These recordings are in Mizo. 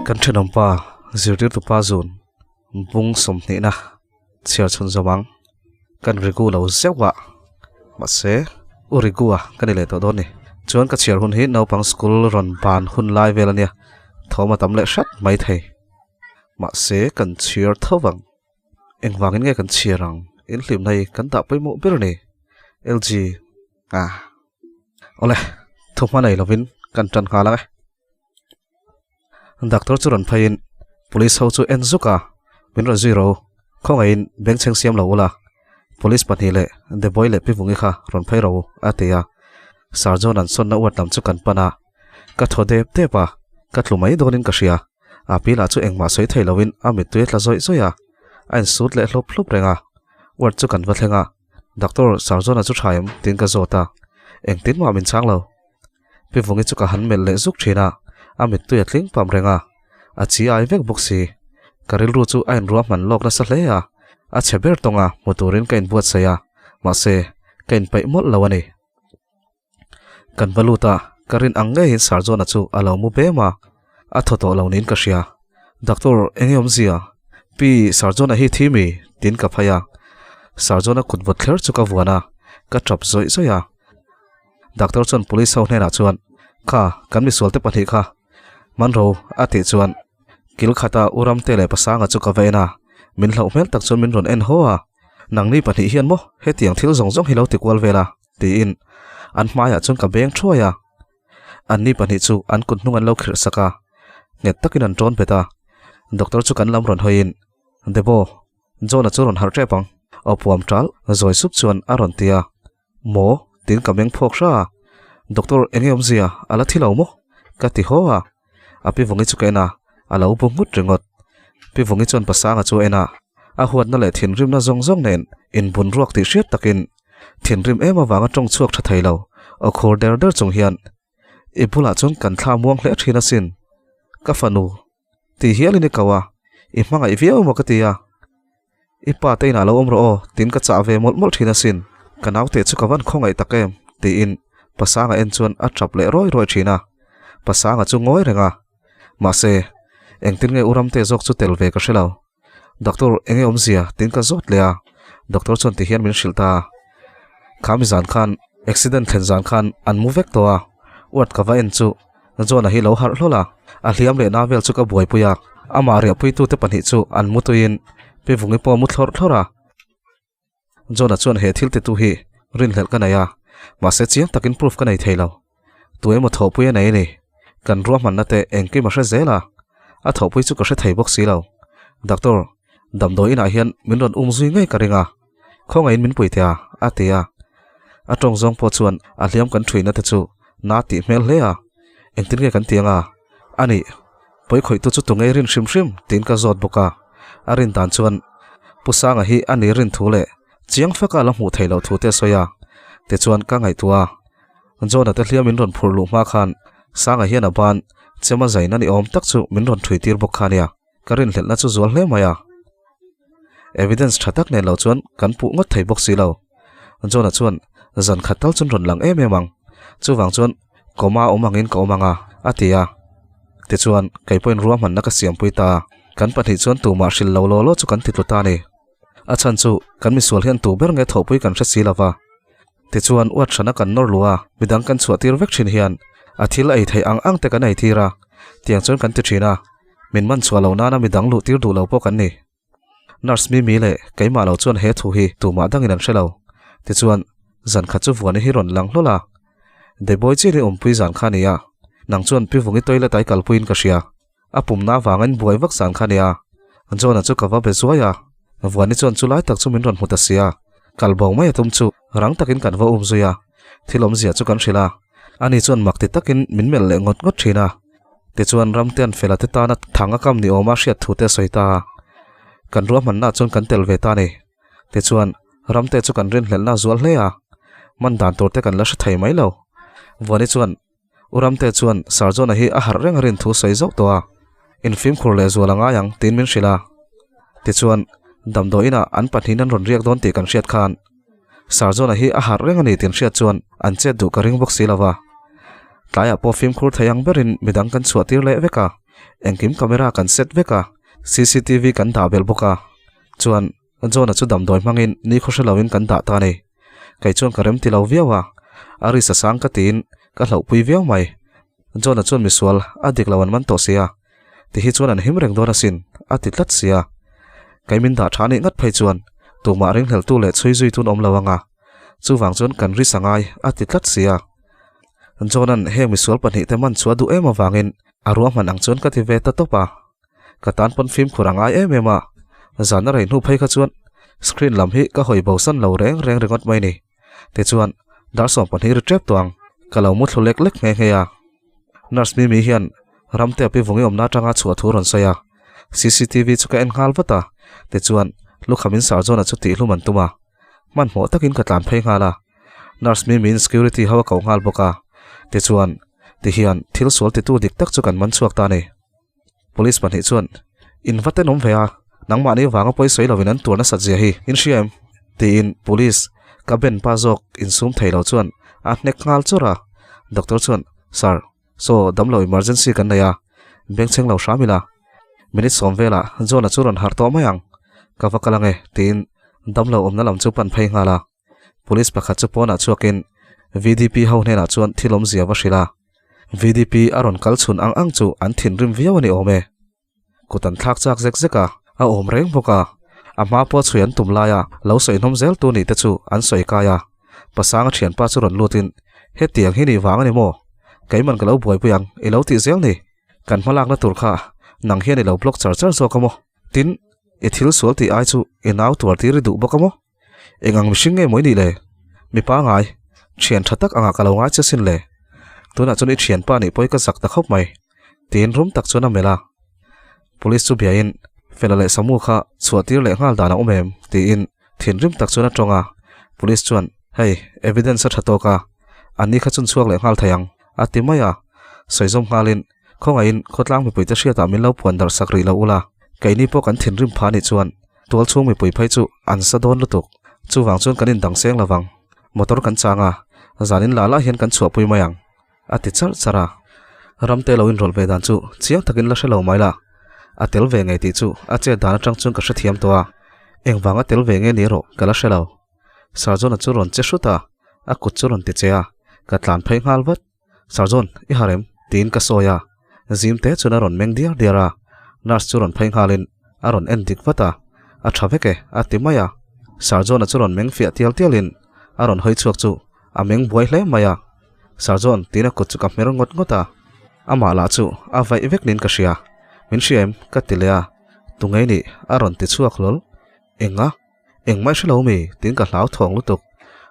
Kan thenawmpa zirtirtupa zun bung sawmhnihna chhiar chhun zawm ang kan rigu lo zeuh a mahse u rigu a ka ni leh tawh dawn ni chuan ka chhiar hun hi naupang school rawn ban hun lai vel a nia thawm a tam leh hrat mai thei mahse kan chhiar tho vang engvangin nge kan chhiar ang inhlimna hi kan dah pawimawh ber a ni LG ah awle thuhma nei lovin kan tan nghal ang e. Doctor chu rawn pheiin police ho chu en zuk a, min rawn zui ro, khawngaihin bengchheng siam lo ula, police pahnih leh Deboi leh Pivungi kha rawn phei ro a ti a, Sir John an sawnna uat lam chu kan pan a, ka thaw dep dep a, ka tlu mai dawnin ka hria, a pi lah chu engmah sawi thei loin a mittui a tla zawih zawih a, a insut leh hlup hlup reng a, uat chu kan va thleng a, Doctor Sir John-a chu tha em? tiin ka zawt a, engtin mah min chhang lo. Pivungi chu ka han melh leh zuk thin a, a mittui a tling pam reng a, a chi ai vek bawk si. Ka rilru chu a inruah hman lawk nasa hle a, a chhe ber tawng a, hmu turin ka inbuatsaih a, mahse, ka inpeih mawlh lo a ni. Kan va lut a, ka rin ang ngeiin Sarjona chu a lo mu bem a, a thaw tawh lo niin ka hria. Doctor, enge awmzia? Pi, Sarjona hi thi mi? tiin ka phai a. Sarjona kut vawt thler chu ka vuan a, ka tap zawih zawih a. Doctor chuan police ho hnenah chuan, Kha, kan misual te pahnih kha. Man ro, a tih chuan kil khata u Ramte leh Pasanga chu ka va en a, min hlauh hmel tak chuan min rawn en haw a, Nangni pahnih hian maw hetiang thil zawng zawng hi lo ti kual vel a, tiin an hmaiah chuan ka beng thuai a. Anni pahnih chu an kut hnung an lo khirh sak a, nghet takin an tawn bet a. Doctor chu kan lam rawn hawiin, Debo, John-a chu rawn harh tep ang, aw puam tal zawi sup chuan a rawn ti a. Maw? Tiin ka meng phawk hra a. Doctor enge awmzia a la thi lo maw? Ka ti haw a. A pi Vungi chu ka en a, a lo bu nghut ringawt. Pi Vungi chuan Pasanga chu a en a, a huatna leh thinrimna zawng zawng nen inbun ruak tih hriat takin thinrim em avanga tawng chhuak tha thei lo, aw khur der der chung hian, I bulah chuan kan thla muang hle thin asin, ka fanu Ti hialin i ko a, i hmangaih viau emaw ka ti a. I pa te inah lo awm rawh aw, tiin ka chah ve mawlh mawlh thin asin. Ka naute chu ka van khawngaih tak em, tiin Pasanga en chuan a tap leh rawi rawi thin a. Pasanga chu ngawi reng a. Mahse, engtin nge u Ramte zawk chu tel ve ka hre lo. Doctor, enge awmzia? tiin ka zawt leh a. Doctor chuan ti hian min hrilh ta a. Kha mi zan khan, accident thlen zan khan an mu vek tawh a. Ward ka va en chu John-a hi lo harh hlawl a, a hliam leh na vel chu ka buaipui a, amah riahpuitute pahnih chu an mu tuiin Pi Vungi pawh a mu thlawrh thlawrh a. John-a chuan he thil titu hi rinhlelh ka nei a, mahse chiang takin proof ka nei thei lo. Tu emaw thawhpui a nei a ni. Kan ruahmanna te engkim a hre zel a, a thawhpui chu ka hre thei bawk si lo. Doctor, damdawi inah hian min rawn um zui ngei ka ring a, Khawngaihin min pui teh a, a ti a. A tawng zawng pawh chuan a hliam kan thuihna te chu na tih hmel hle a. Engtin nge kan ti anga? A nih, pawi khawihtu chu tu ngei rin hrim hrim tiin ka zawt bawk a. A rin dan chuan Pu Sanga hi a ni rin thu leh chiang faka la hmuh theih loh thu te a sawi a. Tichuan ka ngaihtuah a. John-a te hliam min rawn phurh luh hma khan Sanga hian a ban chema zaina ni awm tak chu min rawn thui tir bawk kha nia. Ka rinhlelhna chu zual hle mai a. Evidence tha tak nen lo chuan kan puh ngawt thei bawk si lo. John-a chuan zan khat tal chuan rawn lang em em ang. Chuvang chuan coma awm angin ka awm ang a, a ti a. Tichuan, kei pawhin ruahmanna ka siampui ta a. Kan pahnih chuan tumah hrilh lo law law chu kan ti tlu ta a ni. A chhan chu kan misual hian tu ber nge thawhpui kan hre si lo va. Tichuan, uat hrana kan nawr luh a, midang kan chhuah tir vek thin hian a thil ei theih ang ang te kan ei tir a, tiang chuan kan ti thin a, min man chhuah loh nana midang luh tir duh lo pawh kan ni. Nurse Mimi leh keimah lo chuan he thu hi tumah dangin an hre lo. Tichuan, zan khat chu Vuani hi rawn lang hlawl a, Deboi chian i awmpui zan kha a ni a, nang chuan Pi Vungi toilet ah i kalpuiin ka hria. A pumna avangin buai vak zan kha nia. John-a chu ka va be zuai a, Vuani chuan chu lai tak chu min rawn hmu ta sia. Kal bo mai a tum chu rang takin kan va um zui a, thil awmzia chu kan hrilh a. Ani chuan mak ti takin min melh leh ngawt ngawt thin a. Tichuan Ramtean fela te tana thang a kam ni awma hriat thu te a sawi ta a. Kan ruahmanna chuan kan tel ve ta a ni. Tichuan Ramte chu kan rinhlelhna a zual hle a, man dan tur te kan la hre thei mai lo. Vuani chuan. U Ramte chuan Sir John-a hi a harh reng a rin thu sawi zauh tawh a, in fimkhur leh zual a ngai ang tiin min hrilh a. Tichuan, damdawi inah an pahnihin an rawn riak dawn tih kan hriat khan Sir John-a hi a harh reng a ni tih hriat chuan an chet duh ka ring bawk si lo va. Tlaiah pawh fimkhur thei ang berin midang kan chhuah tir leh vek a, engkim camera kan set vek a, cctv kan dah belh bawk a. Chuan, John-a chu damdawi hmangin nikhaw hre loin kan dah ta a ni. Kei chuan ka rem ti lo viau a, a ri sa sang ka tiin ka hlauhpui viau mai. John-a chuan misual a dik lo an man tawh sia, ti hi chuan an him reng dawn asin, a ti tlat sia. Kei min dah tha anih ngat phei chuan tumah ringhleltu leh chhui zui tun awm lo anga, chuvang chuan kan ri sa ngai, a ti tlat sia. John-a'n heng misual pahnihte man chu a duh em avangin a ruahman ang chuan ka ti ve ta tawp a. Ka tan pawn fimkhur a ngai em em a, zan a rei hnu phei kha chuan screen lam hi ka hawi bo san lo reng reng ringawt mai ni. Tichuan, dar 12 ri tep tuang ka lo mu thlu lek lek nghe nghe a. Nurse Mimi hian Ramte a pi vungi awmna atanga chhuah thu rawn sawi a, cctv chu ka en nghal vat a, tichuan lukhamin Sir John-a chu tihhlum an tum a. Hmanhmawh takin ka tlan phei nghal a, Nurse Mimi'n security ho a koh nghal bawk a, tichuan tihian thil sual titu dik tak chu kan man chhuak ta a ni. Police pahnih chuan, In va tenawm ve a, nangmahni vanga pawi sawi lovin an tuar nasat zia hi in hria em? tiin Police ka ben pa zawk insum thei lo chuan a hnek nghal chawrh a. Doctor chuan, Sir, saw damlo emergency kan nei a, bengchheng lo hram ila. Minute sawm velah John-a chu rawn harh tawh mai ang, ka va kal ange, tiin damlo awmna lam chu pan phei nghal a. Police pakhat chu pawnah chhuakin VDP ho hnenah chuan thil awmzia va hrilh a. VDP a rawn kal chhun ang ang chu an thinrim viau a ni awm e. Kut an thlak chak zek zek a, a awm reng bawk a. A hma pawh chhui an tum laia lo sawi hnawm zel tu nih te chu an sawi kai a. Pasanga thianpa chu rawn lutin, Hetiang hi nih vang a ni maw? Keiman ka lo buaipui ang, i lo tih zel ni. Kan hmalakna tur kha nang hian i lo block char char zawk a maw? Tin, i thil sual tih ai chu i nau tuar tir i duh bawk a maw? Eng ang mihring nge mawi nih le? Mipa ngai, thian tha tak angah ka lo ngai che sin le. Tunah chuan i thianpa nih pawh hi ka zak ta khawp mai. Tiin rum tak chuan a melh a. Police chu biain, Fela leh Samu kha chhuah tir leh nghal dan a awm em? tiin thinrim tak chuan a tawng a. Police chuan, Hei, evidence a tha tawk a, anni kha chun chhuak leh nghal thei ang, a ti mai a. Sawizawm nghalin, Khawngaihin khawtlang mipuite hriatah min lo puan darh sak rih lo ula, keini pawh kan thinrim pha nih chuan Tual chhung mipui phei chu an sa dawn lutuk. Chuvang chuan kan indang seng lo vang. Motor kan chang a, zanin lah lah hian kan chhuahpui mai ang, a ti charh charh a. Ramte lo inrawlh ve dan chu chiang takin la hre lo mai la. A tel ve ngei tih chu a chet dan atang chuan ka hrethiam tawh a, engvang a tel ve nge ni erawh ka la hre lo. Sir John-a chu rawn che hrut a, a kut chu rawn ti che a, ka tlan phei nghal vat. Sir John, i har em? tiin ka sawi a, zim te chuan a rawn meng diar diar a, nurse chu rawn phei nghalin a rawn en dik vat a, a tha vek e, a ti mai a. Sir John-a chu rawn meng fiah tial tialin a rawn hawi chhuak chu a meng buai hle mai a, Sir John tiin a kut chu ka hmer ngawt ngawt a, amah lah chu a vaih vek niin ka hria, min hria em? ka ti leh a, tungei nih a rawn ti chhuak hlawl, enga? Engmah i hre lo mi? tiin ka hlau thawng lutuk.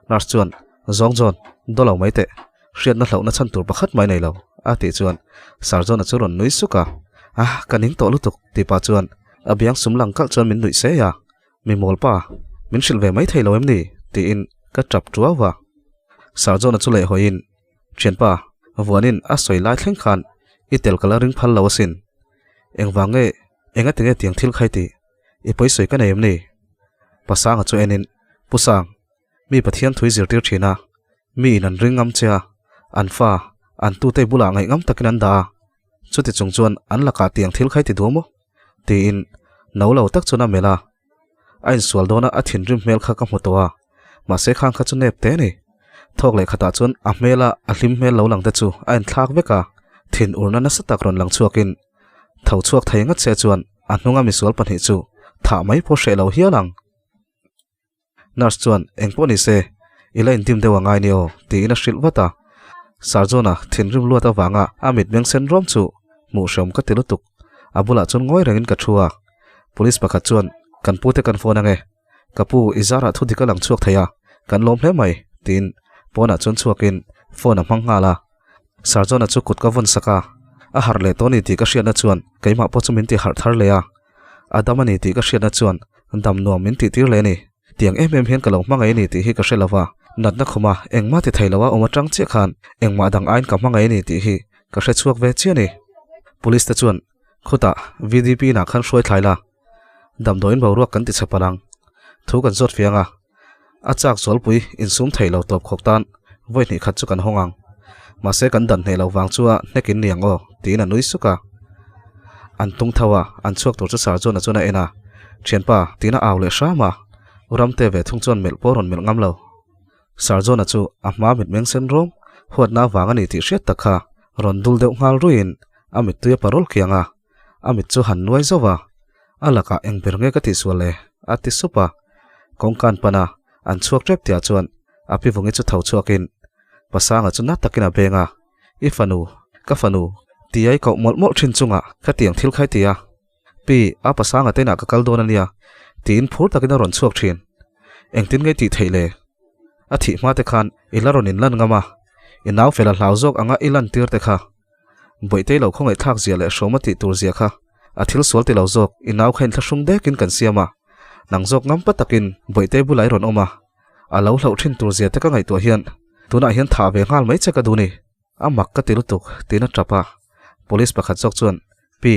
Nurse chuan, Zawng John, daw lo mai teh. Hriatna hlauhna chhan tur pakhat mai nei lo, a tih chuan Sir John-a chu rawn nui suk a. Ah, ka ning tawh lutuk, tih pah chuan a biang sum lang kalh chuan min nuih sei a. Mi mawl pa, min hrilh ve mai thei lo em ni? tiin ka tap tuau va. Sir John-a chu lehhawiin, Thianpa, vuanin a sawi lai thleng khan i tel ka la ring phal lo asin. Engvang nge, engati nge tiang thil khai tih? I pawisawi ka nei em ni? Pasanga chu enin, Pu Sang, mi Pathian thui zirtir thin a, mi in an ring ngam che a, an fa, an tute bulah ngaih ngam takin an dah a, chuti chung chuan an lakah tiang thil khai ti duh maw? tiin no lo tak chuan a melh a. A insual dawna a thinrim hmel kha ka hmu tawh a, mahse khang kha chu nep te a ni. Thawk leh khatah chuan a hmela a hlim hmel lo lang te chu a inthlak vek a, thin urna nasa tak rawn lang chhuakin tho chhuak thei ngat se chuan a hnunga misual pahnih chu thah mai pawh hreh lo hial ang. Nurse chuan eng pawh ni se i la indim deuh angai ni aw tiin a hrilh vat a. Sir John-a thinrim luat avanga a mitmeng sen rawm chu hmuh hreawm ka ti lutuk. A bulah chuan ngawi rengin ka thu a. Police pakhat chuan kan pute kan phone ange. Ka pu i zarah thu dik a lang chhuak thei a, kan lawm hle mai tiin pawnah chuan chhuakin phone a hmang nghal a. Sir John-a chu kut ka vawn sak a, a harh leh tawh a ni tih ka hriatna chuan keimah pawh chu min ti harh thar leh a. A dam a ni tih ka hriatna chuan dam nuam min tih tir leh a ni. Tiang em em hian ka lo hmangaih a ni tih hi ka hre lo va. Natna khuma engmah ti thei loa awm atang chiah khan engmah dang aiin ka hmangaih a ni tih hi ka hre chhuak ve chiah a ni. Police te chuan khutah VDP inah khan hruai thlai la, damdawiin boruak kan ti chhe palh ang. Thu kan zawt fiang a, a chak zualpui insum thei lo tawp khawk tan vawi hnih khat chu kan hawng ang. Mahse kan dan hneh lo vang chu a hnek in ni ang aw tiin a nui suk a. An tung tho a, an chhuak tur chu Sir John-a chuan a en a, Thianpa tiin a au leh hram a. U Ramte ve thung chuan melh pawh rawn melh ngam lo. Sir John-a chu a hma mitmeng sen rawng huatna avang a ni tih hriat tak kha rawn dul deuh nghal ruiin a mittui a parawl kiang a, a mit chu han nuai zauh a, A lakah eng ber nge ka tihsual le? a ti sup a. Kawngka an pan a, an chhuak tep tihah chuan a pi vungi chu tho chhuakin Pasanga chu na takin a beng a, I fanu, ka fanu, tia i koh mawlh mawlh thin chungah ka tiang thil khai ti a. Pi, a Pasanga te inah ka kal dawn a nia, tiin phur takin a rawn chhuak thin. Engtin nge tih theih le? A thih hma te khan i la rawn inlan ngam a, i nau fel a hlau zawk anga i lan tir te kha. Bawihtei lo khawngaih thlak zia leh hrawm a tih tur zia kha a thil sual ti lo zawk, i nau kha inthlahrung dekin kan siam a, nang zawk ngam pa takin Bawihtei bulah i rawn awm a, a lo hlauh thin tur zia te ka ngaihtuah hian tunah hian thah ve nghal mai che ka duh ni. A mak ka ti lutuk, tiin a tap a. Police pakhat zawk chuan, Pi,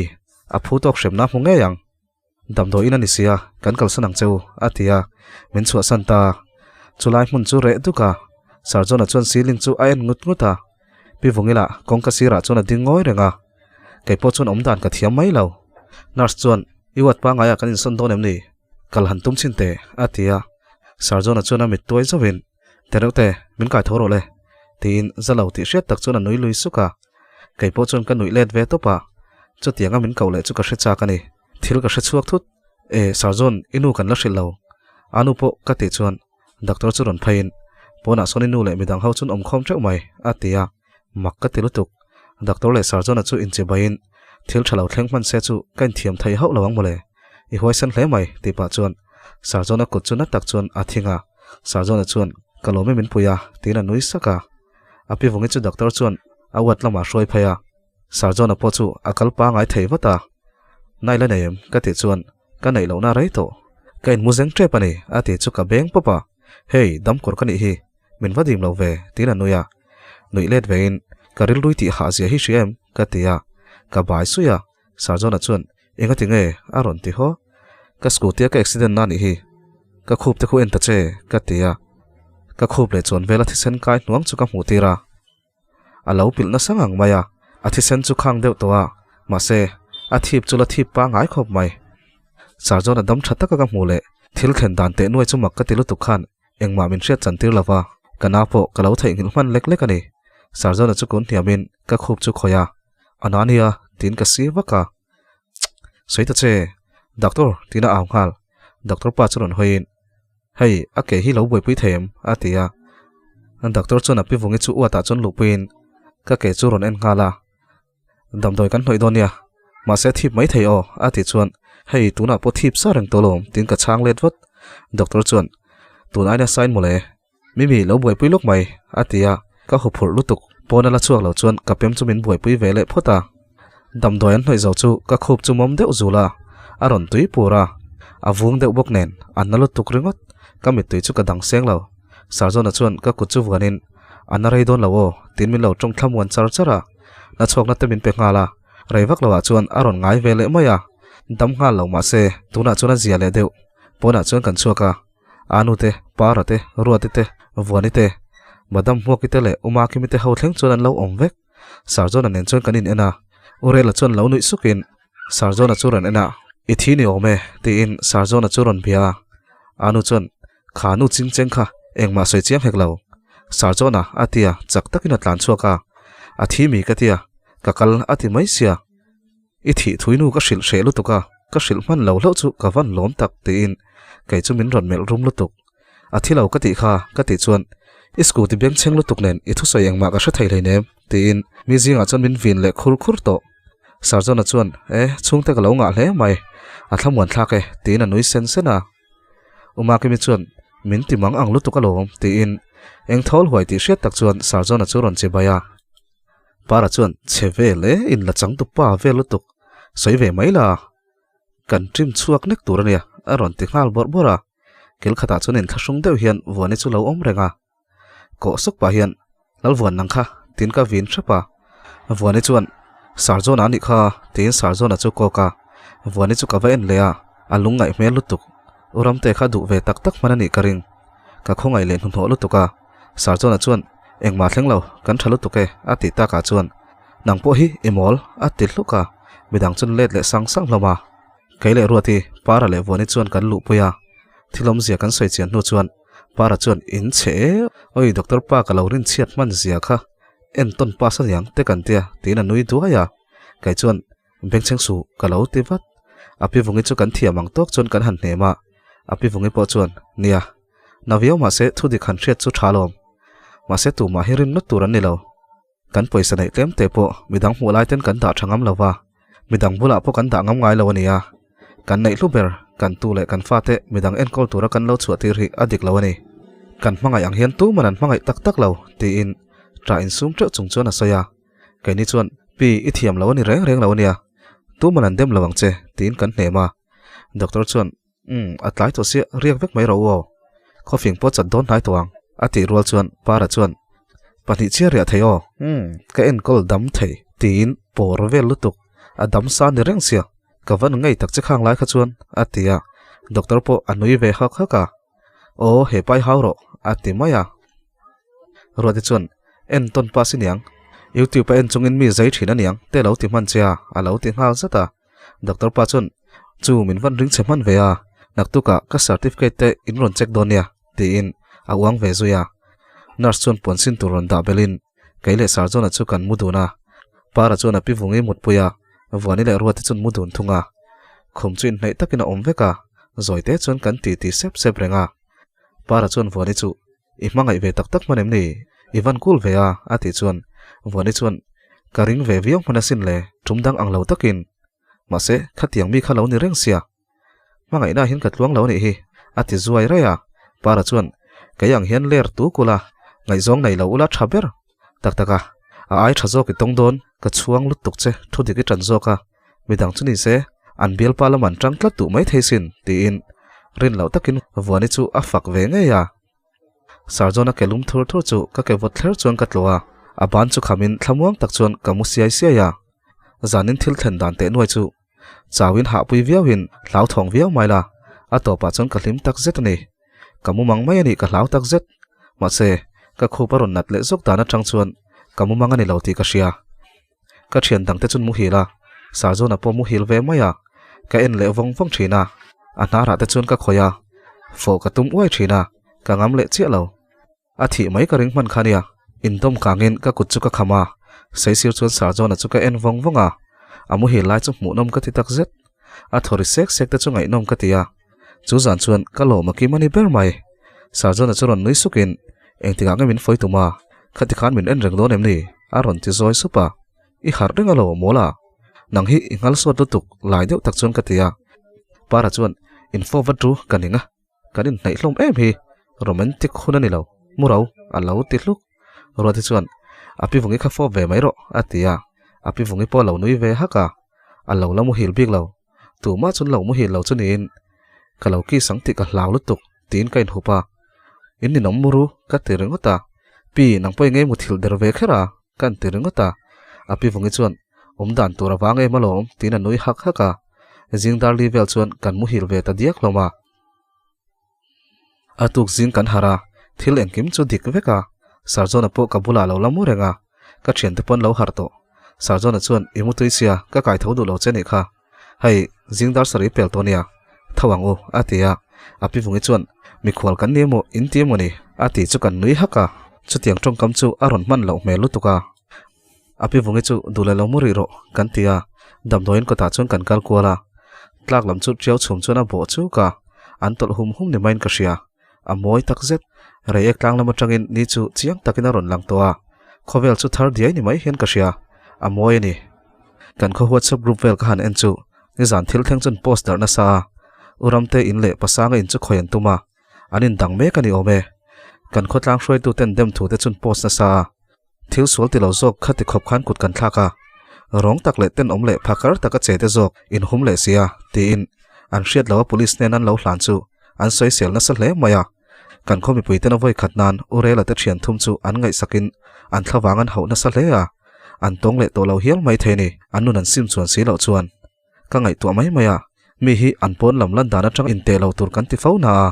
a phu tawk hremna hmu ngei ang. Damdawiin a ni sia, kan kalsan ang che u, a ti a. Min chhuahsan ta. Chulai hmun chu reh duk a. Sir John-a chuan ceiling chu a en ngut ngut a. Pi Vungila kawngka sirah chuan a ding ngawi reng a. Kei pawh chuan awmdan ka thiam mai lo. Nurse chuan, I ward pangaiah kan insawn dawn em ni? Kal han tum chhin teh, a ti a. Sir John-a chuan a mit tuai zauhin, Tereuhte, min kai tho rawh le, tiin za lo tih hriat tak chuan a nui lui suk a. Kei pawh chuan ka nuih let ve tawp a. Chutianga min koh leh chu ka hre chak a ni. Thil ka hre chhuak thut. E, Sir John, i nu kan la hrilh lo. A nu pawh ka tih chuan doctor chu rawn pheiin, Pawnah sawn i nu leh midang ho chuan awm khawm teuh mai, a ti a. Mak ka ti lutuk. Doctor leh Sir John-a chu inchi baiin, Thil tha lo thleng hman se chu ka inthiam thei hauh lo ang mawle. I huaisen hle mai, tih pah chuan Sir John-a kut chu na tak chuan a thing a. Sir John-a chuan, Ka lawm e min pui a, tiin a nui sak a. A pi vungi chu doctor chuan a uat lamah a hruai phei a. Sir John-a pawh chu a kal pangai thei vat a. Nai la nei em? ka tih chuan ka neih lohna rei tawh. Ka inmu zeng tep a ni, a ti chu ka beng pawp a. Hei, damkawr ka nih hi, min va dim lo ve, tiin a nui a. Nuih let vein, Ka rilrui tih hah zia hi hria em? ka ti a. Ka bai suih a. Sir John-a chuan, Engati nge? a rawn ti haw. Ka scooty-a ka accident na nih hi. Ka khup te khu en ta che, ka ti a. Ka khup leh chuan vela thisen kai hnuang chu ka hmuh tir a. A lo pilh nasa ngang mai a, a thisen chu khang deuh tawh a, mahse, a thip chu la thip pangngai khawp mai. Sir John-a dam tha taka ka hmuh leh thil thlen dan teh nuai chu mak ka ti lutuk khan engmah min hriat chan tir lo va, ka na pawh ka lo theihnghilh hman lek lek a ni. Sir John-a chu kun hniamin ka khup chu khawih a, A na nia, tiin ka si vak a. Sawi ta che, Doctor, tiin a au nghal. Doctor pa chu rawn hawiin, Hei, a ke hi lo buaipui thei em? a ti a. Doctor chuan a pi vungi chu uatah chuan luhpuiin ka ke chu rawn en nghal a. Damdawi kan hnawih dawn nia, mahse thip mai thei aw, a ti chuan, Hei, tunah pawh thip sa reng tawh lo, tiin ka chhang let vat. Doctor chuan, Tun aina sign mawle, Mimi lo buaipui lawk mai, a ti a, ka huphurh lutuk. Pawn a la chhuak lo chuan ka pem chu min buaipui ve leh phawt a. Damdawi an hnawih zo chu ka khup chu mawm deuh zul a, a rawn tui pur a. A vung deuh bawk nen a na lutuk ringawt, ka mittui chu ka dang seng lo. Sarjona chuan ka kut chu vuanin, A na rei dawn lo aw, tiin min lo tawng thlamuan char char a. Na chhuakna te min pe nghal a, rei vak loah chuan a rawn ngai ve leh mai a. Dam nghal lo mahse tunah chuan a zia leh deuh. Pawnah chuan kan chhuak a. Anu te, Para te, Ruati te, Vuani te, Madam Hmuaki te leh Umakimi te ho thleng chuan an lo awm vek. Sir John-a nen chuan kan in en a, Urela chuan lo nuih sukin Sir John-a chu rawn en a, I thi ni awm e, tiin Sir John-a chu rawn bia a. Anu chuan, Kha nu ching cheng kha engmah sawi chiang hek lo. Sir John-a a ti a, chak takin a tlan chhuak a. A thi mi ka ti a, ka kal a ti mai sia. I thih thui nu ka hrilh hreh lutuk a, ka hrilh hman lo hlauh chu ka van lawm tak tiin kei chu min rawn melh rum lutuk. A thi lo ka tih kha ka tih chuan i scooty bengchheng lutuk nen i thusawi engmah ka hre thei hleinem tiin mi zingah chuan min vin leh khur khur tawh. Sir John-a chuan e chhungte ka lo ngah hle mai, a thlamuan thlak e tiin a nui sen sen a. Umakimi chuan min ti mang ang lutuk alawm tiin eng thawl huai tih hriat tak chuan Sir John-a chu rawn chibai a. Para chuan chhe vel e, in la chang tu pa vel lutuk, sawi ve mai la, kan trim chhuak nek tur a nia, a rawn ti nghal bawrh bawrh a. Kil khatah chuan inthlahrung deuh hian Vuani chu lo awm reng a. Kawh suk pah hian Lalvuan nang kha tiin ka vin hrep a. Vuani chuan Sarjona a nih kha tiin Sarjona chu kawk a. Vuani chu ka va en leh a, a lungngaih hmel lutuk. U Ramte kha duh ve tak tak hman a nih ka ring. Ka khawngaih leh hnuhnawh lutuk a. Sarjona chuan Engmah thleng lo, kan tha lutuk e a tih takah chuan Nang pawh hi i mawl a ti hluk a, midang chuan let leh sang sang hlawm a. Kei leh Ruati, Para leh Vuani chuan kan luhpui a, thil awmzia kan sawi chian hnu chuan Para chuan in chhe e, oi doctor pa ka lo rin chhiat hman zia kha entawn pass aniang te kan tia tiin a nui duai a, kei chuan bengchheng suh ka lo ti vat. A pi vungi chu kan thiam ang tawk chuan kan han hnem a, a pi vungi pawh chuan nia, na viau mahse thu dik han hriat chu tha lawm, mahse tumah hi rin nawt tur an ni lo. Kan pawisa neih tlem te pawh midang hmuh lai ten kan dah tha ngam lo va, midang bulah pawh kan dah ngam ngai lo a nia. Kan neih hlu ber, kan tu leh kan fate midang enkawl tura kan lo chhuah tir hi a dik lo a ni. Kan hmangaih ang hian tuman an hmangaih tak tak lo, tiin ṭah insum ṭeuh chung chuan a sawi a. Keini chuan, Pi, i thiam lo a ni reng reng lo a nia, tuman an dem lo ang che, tiin kan hnem a. Doctor chuan, Umm, a tlai tawh sia, riak vek mai rawh u aw. Khawfing pawh chat dawn hnai tawh ang, a tih rual chuan Para chuan, Pahnih chiah riah thei aw. Umm, ka enkawl dam thei, tiin pawr vel lutuk, a dam sa ni reng sia, ka va ngei tak che khang lai kha chuan, a ti a. Doctor pawh a nui ve hak hak a, Aw, he pai hau rawh, a ti mai a. Ruati chuan, Entawn pass i niang, YouTube a en chungin mi zai thin a niang, te lo ti hman che a, a lo ti nghal zat a. Doctor pa chuan, Chu min van ring chhe hman ve a, naktukah ka certificate te in rawn check dawn nia, tiin a uang ve zui a. Nurse chuan puan sin tur rawn dah belhin kei leh Sarjona chu kan mu dun a. Para chuan a pi vungi mutpui a, Vuani leh Ruati chuan mu dun thung a. Khum chu inhnaih takin a awm vek a, zawite chuan kan titi sep sep reng a. Para chuan Vuani chu I hmangaih ve tak tak hman em ni? I van kul ve a, a tih chuan Vuani chuan, Ka ring ve viau hman asin le, tum dang ang lo takin. Mahse, khatiang mi kha lo ni reng sia. Hmangaihna hian ka tluang lo anih hi, a ti zuai raih a. Para chuan, Kei ang hian ler tu kula, ngaihzawng nei lo ula tha ber. Tak tak a, a ai tha zawk i tawng dawn, ka chhuang lutuk che, thu dik i tan zawk a. Midang chu ni se, an bialpa lam an tang tlat duh mai thei sin, tiin rin loh takin Vuani chu a fak ve ngei a. Sarjona ke lum thur thur chu ka ke vawt thler chuan ka tlawh a, a ban chu khamin thlamuang tak chuan ka mu siai siai a. Zanin thil thlen dan teh nuai chu chauin hahpui viauin hlauthawng viau mai la, a tawpah chuan ka hlim tak zet a ni. Ka mu mang mai a nih ka hlau tak zet. Mahse, ka khup a rawn nat leh zawk dan atang chuan ka mu mang a ni lo tih ka hria. Ka thian dangte chuan muhil a, Sarjona pawh muhil ve mai a, ka en leh vawng vawng thin a, a hnarah te chuan ka khawih a, fawh ka tum uai thin a, ka ngam leh chiah lo. A thih mai ka ring hman kha nia, indawm kangin ka kut chu ka kham a, saisir chuan Sarjona chu ka en vawng vawng a, a muhil lai chu hmuhnawm ka ti tak zet, a thaw ri sek sek te chu ngaihnawm ka ti a, chu zan chuan ka lawm a kim a ni ber mai. Sarjona chu rawn nui sukin, Engtikah nge min fawi tum a? Khati khan min en reng dawn em ni? A rawn ti zawi sup a. I harh reng alo mawl a? Nang hi i nghal sawt lutuk lai deuh tak chuan ka ti a. Para chuan, Info vat ru ka ning a, kan inhnaih hlawm em hi, romantic hun a ni lo, mu ro a lo ti hluk. Ruati chuan, A pi vungi kha fawp ve mai rawh a ti a. A pi vungi pawh a lo nui ve hak a, a lo la muhil bik lo. Tumah chuan lo muhil lo chu niin ka lo kiss ang tih ka hlau lutuk tiin ka inhup a. In ninawm muru ka ti ringawt a, Pi, nang pawh i ngei muthilh der ve kher a, ka an ti ringawt a. A pi vungi chuan, Awm dan tur avang em alawm, tiin a nui hak hak a. Zing darli vel chuan kan muhil ve ta diak hlawm a. A tuk zing kan harh a, thil engkim chu dik vek a. Sarjona pawh ka bulah lo la mu reng a, ka thiante pawn lo harh tawh. Sarjona chuan, I mutui sia, ka kai tho duh lo che nih kha. Hei, zing dar sarih pel tawh nia, tho ang u, a ti a. A pi vungi chuan, Mikhual kan ni emaw, in ti emaw ni? A tih chu kan nui hak a. Chutiang tawngkam chu a rawn hman loh hmel lutuk a. A pi vungi chu duh leh lo mu rih rawh, kan ti a. Damdawiin kawtah chuan kan kal kual a. Tlak lam chu tiau chhum chuan a bawh chuk a, an tawlh hum hum ni maiin ka hria. A mawi tak zet. Reiek tlang lam atangin ni chu chiang takin a rawn lang tawh a. Khawvel chu thar diai ni mai hian ka hria. A mawi a ni. Kan khaw WhatsApp group vel ka han en chu nizan thil thleng chuan post darh nasa a, U Ramte in leh Pasanga in chu khawi an tum a, an in dang mek a ni awm e. Kan khawtlang hruaitu ten dem thu te chuan post nasa a, thil sual ti lo zawk kha ti khawp khan kut kan thlak a, rawng tak leh tenawm leh phakar taka che te zawk in hum leh sia tiin an hriat lo a police hnen an lo hlan chu an sawisel nasa hle mai a. Kan khaw mipuiten a vawi khat nan U Rela te thian thum chu an ngaihsakin an thlavang an hauh nasa hle a, an tawng leh tawh lo hial mai thei ni, an nun an sim chuan si loh chuan. Ka ngaihtuah mai mai a, mi hi an pawn lam lan dan atang inteh lo tur kan ti fo na a.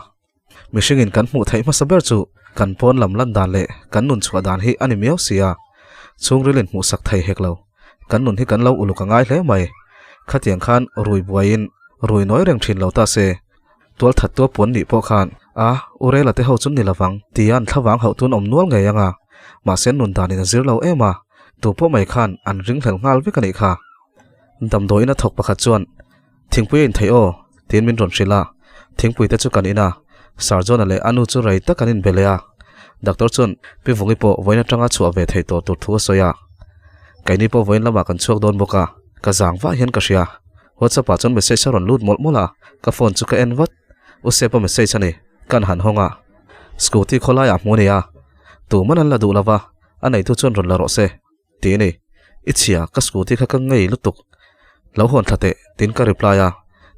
Mihringin kan hmuh theih hmasa ber chu kan pawn lam lan dan leh kan nun chhuah dan hi a ni miau si a, chhungrilin hmuhsak thei hek lo. Kan nun hi kan lo uluk a ngai hle mai. Khatiang khan rui buaiin rui nawi reng thin lo ta se, tual that tua puan nih pawh khan a Urela te ho chu ni lovang tia an thlavang hauh tun awm nual ngei ang a, mahse nun danin a zir lo em a, tu pawh mai khan an ringhlel nghal vek a nih kha. Damdawiin a thawk pakhat chuan Thingpui a intheih aw, tiin min rawn hrilh a. Thingpui te chu kan in a, Sir John-a leh a nu chu rei tak an inbe leh a. Doctor chuan Pi Vungi pawh vawiin atanga chhuah ve theih tawh tur thu a sawi a. Keini pawh vawiin lamah kan chhuak dawn bawk a, ka zang vah hian ka hria. WhatsApp ah chuan message a rawn lut mawlh mawlh a, ka phone chu ka en vat. U Sepa message a ni, kan han hawng a. Scooty khawlaiah hmu a ni a, tuman an la duh lo va, a neitu chuan rawn la rawh se. Ti ni, I chhia, ka scooty kha ka ngei lutuk. Lo hawn thla teh, tiin ka reply a.